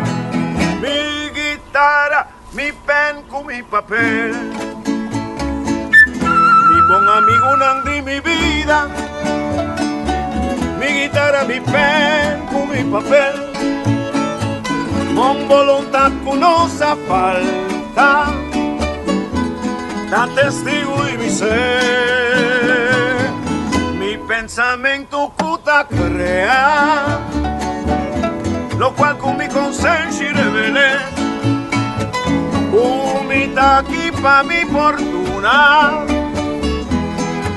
Mi guitara, mi pen ku mi papel. Mi bon amigunan di mi bida, Mi guitara, mi pen ku mi papel. Bon boluntat ku no sa falta. Ta testigu di mi ser. Mi pensamentu ku ta krea. Lokual ku mi konsenshi revel'é. Ku mi ta aki pa mi por duna.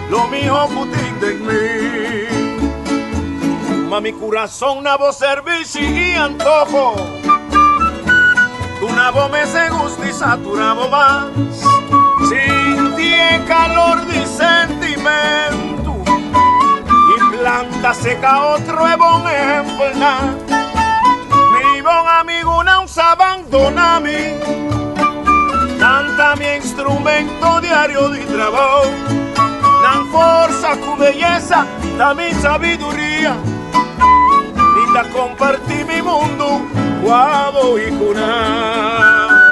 Lo mihó ku tin den mi. Tuma mi kurason na bo servishi i antoho. Duna bo mes e gusto i satura bo mas. Sinti e calor di sentimento i planta seca otro e bon ehempelnan. Mi bon amigunan sa bandona mi. Nan ta mi instrumento diario di trabou. Nan forsa cu beyesa ta mi sabiduria. Mi ta comparti mi mundu cu abo y cu nan.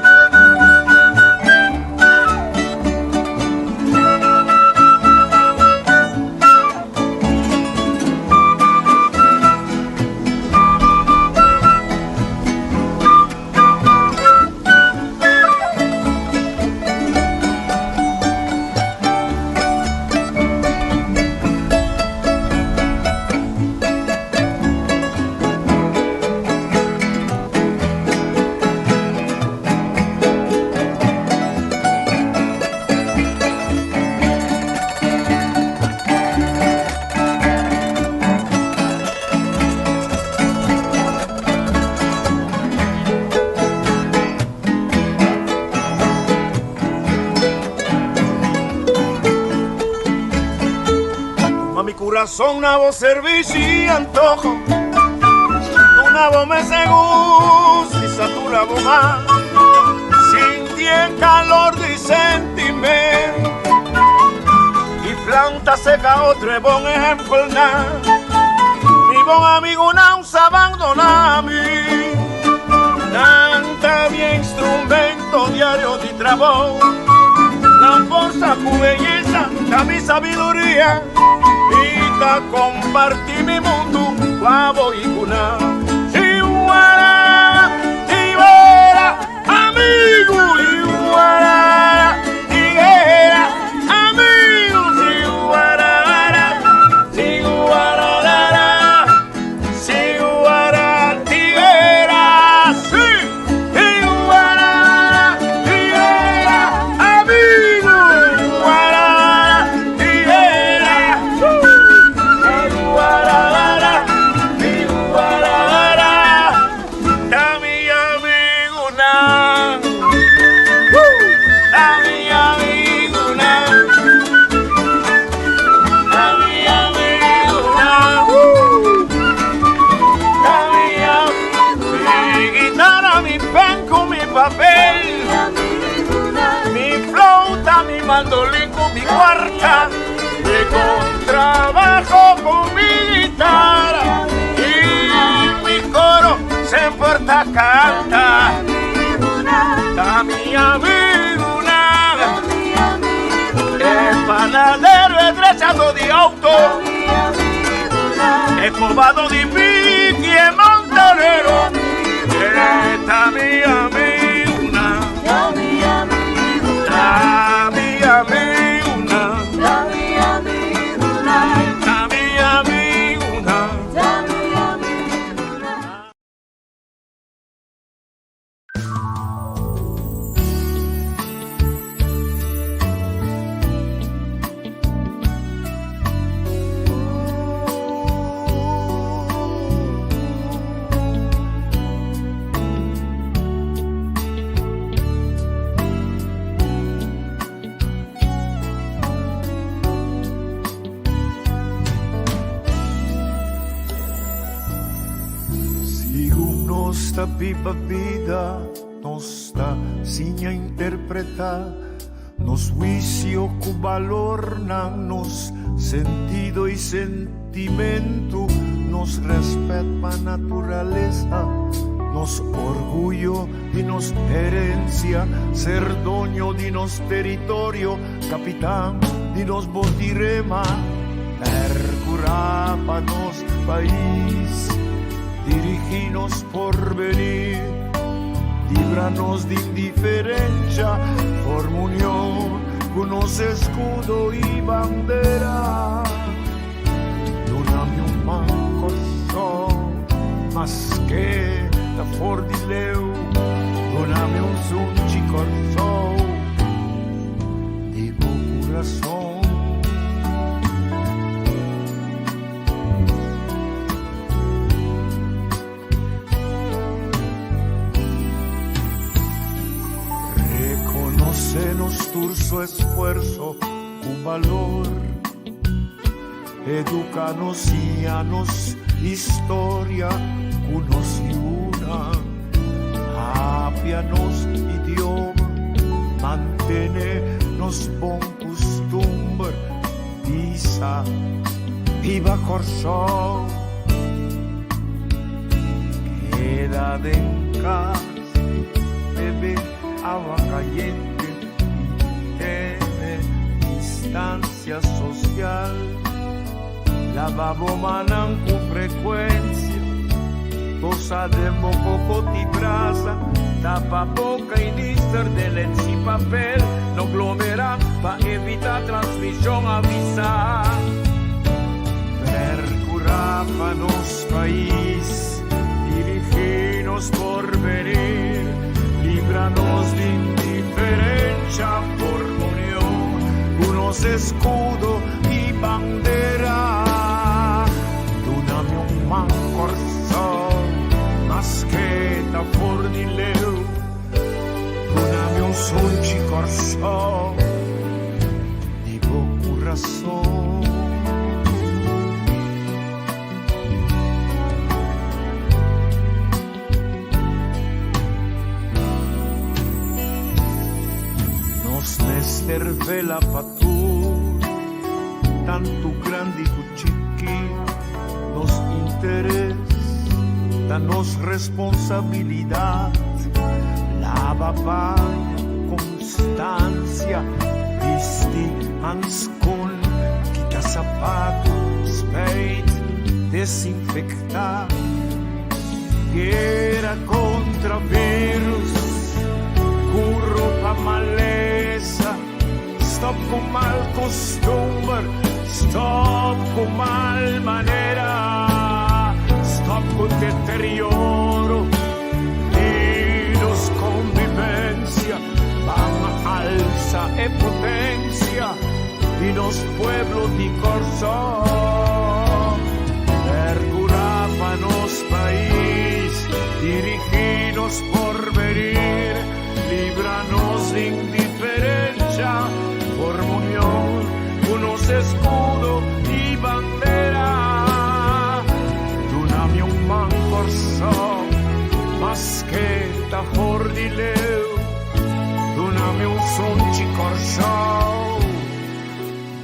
Tuma mi kurason na bo servishi i antoho. Duna bo mes e gusto i satura bo mas. Sinti e kalor di sentimento i planta seka otro e bon ehempelnan. Mi bon amigunan sa bandona mi. Nan ta mi instrumento diario di trabou. Nan forsa ku beyesa ta mi sabiduria. Mi ta kompartí mi mundu ku abo i ku nan. Tiwara, tiwara, amigu, tiwara, tiguera, amigu, tiwara, tiwara, tiwara, tiguera, sí, tiwara, tiguera, amigu, tiwara, tiguera, tiwara, tiwara, ta mi amigunan, ta mi amigunan, ta mi amigunan, ta mi Mi guitarra, mi pen ku mi papel, mi flauta, mi mandolin ku mi kuarta, mi contrabajo ku mi guitarra i mi koro semper ta kanta. Ta mi amigunan, e panadero, e drechado di auto, e kobado di piki, e mantanero, e ta mi amigunan, ta mi amigunan, ta mi amigunan. Sigun nos ta biba bida, nos ta siña interpretá nos huisio ku balornan, nos sentido i sentimentu, nos rèspèt pa naturalesa, nos orguyo di nos herensia, ser doño di nos teritorio, kapitan di nos botirema, pèrkurá pa nos pais, dirigí nos porvenir, libra nos di indiferensha, forma union. Ku nos eskudo i bandera. Duna mi un man Kòrsou, maske ta for di leu. Duna mi un sunchi Kòrsou, di bo kurason. Reconócenos tur su esfuerzo ku balor. Edúcanos, síanos historia ku nos yunan. Apia nos idioma, mantene nos bon kustumber. Bisa, Biba Kòrsou! Keda den kas, bebe awa kayente i tene distansia sosial. Laba bo mannan ku frekuensia, tosa den bo koko ti brasa, tapa boka i nister den lensi papel. No glomera pa evita transmishon, avisa. Percura pa nos pais, dirigi nos porvenir, libra nos di indiferencia, forma union cu nos escudo y bandera. Duna mi un man Corsou, maske ta for di leu. Duna mi un sunchi Corsou, di bo curason. Nos mester vela pa tur, tantu grandi ku chiki. Nos interes ta nos responsabilidat. Laba paña ku konstansia, bisti hanskun, kita sapatu, spijt, desinfektá. Guera kontra virus, ku ropa malesa. Stop ku mal kustumber, stop ku mal manera, stop ku deterioro di nos konvivensia. Ban alsa e potensia di nos pueblo di Kòrsou. Perkurá pa nos pais, dirigí nos porvenir. Libra nos di indiferencia, forma union cu nos escudo y bandera. Duna mi un man Corsou, maske ta for di leu. Duna mi un sunchi Corsou,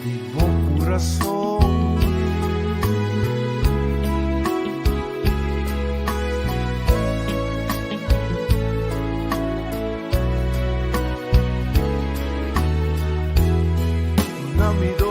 di bo curason. Duna mi dos.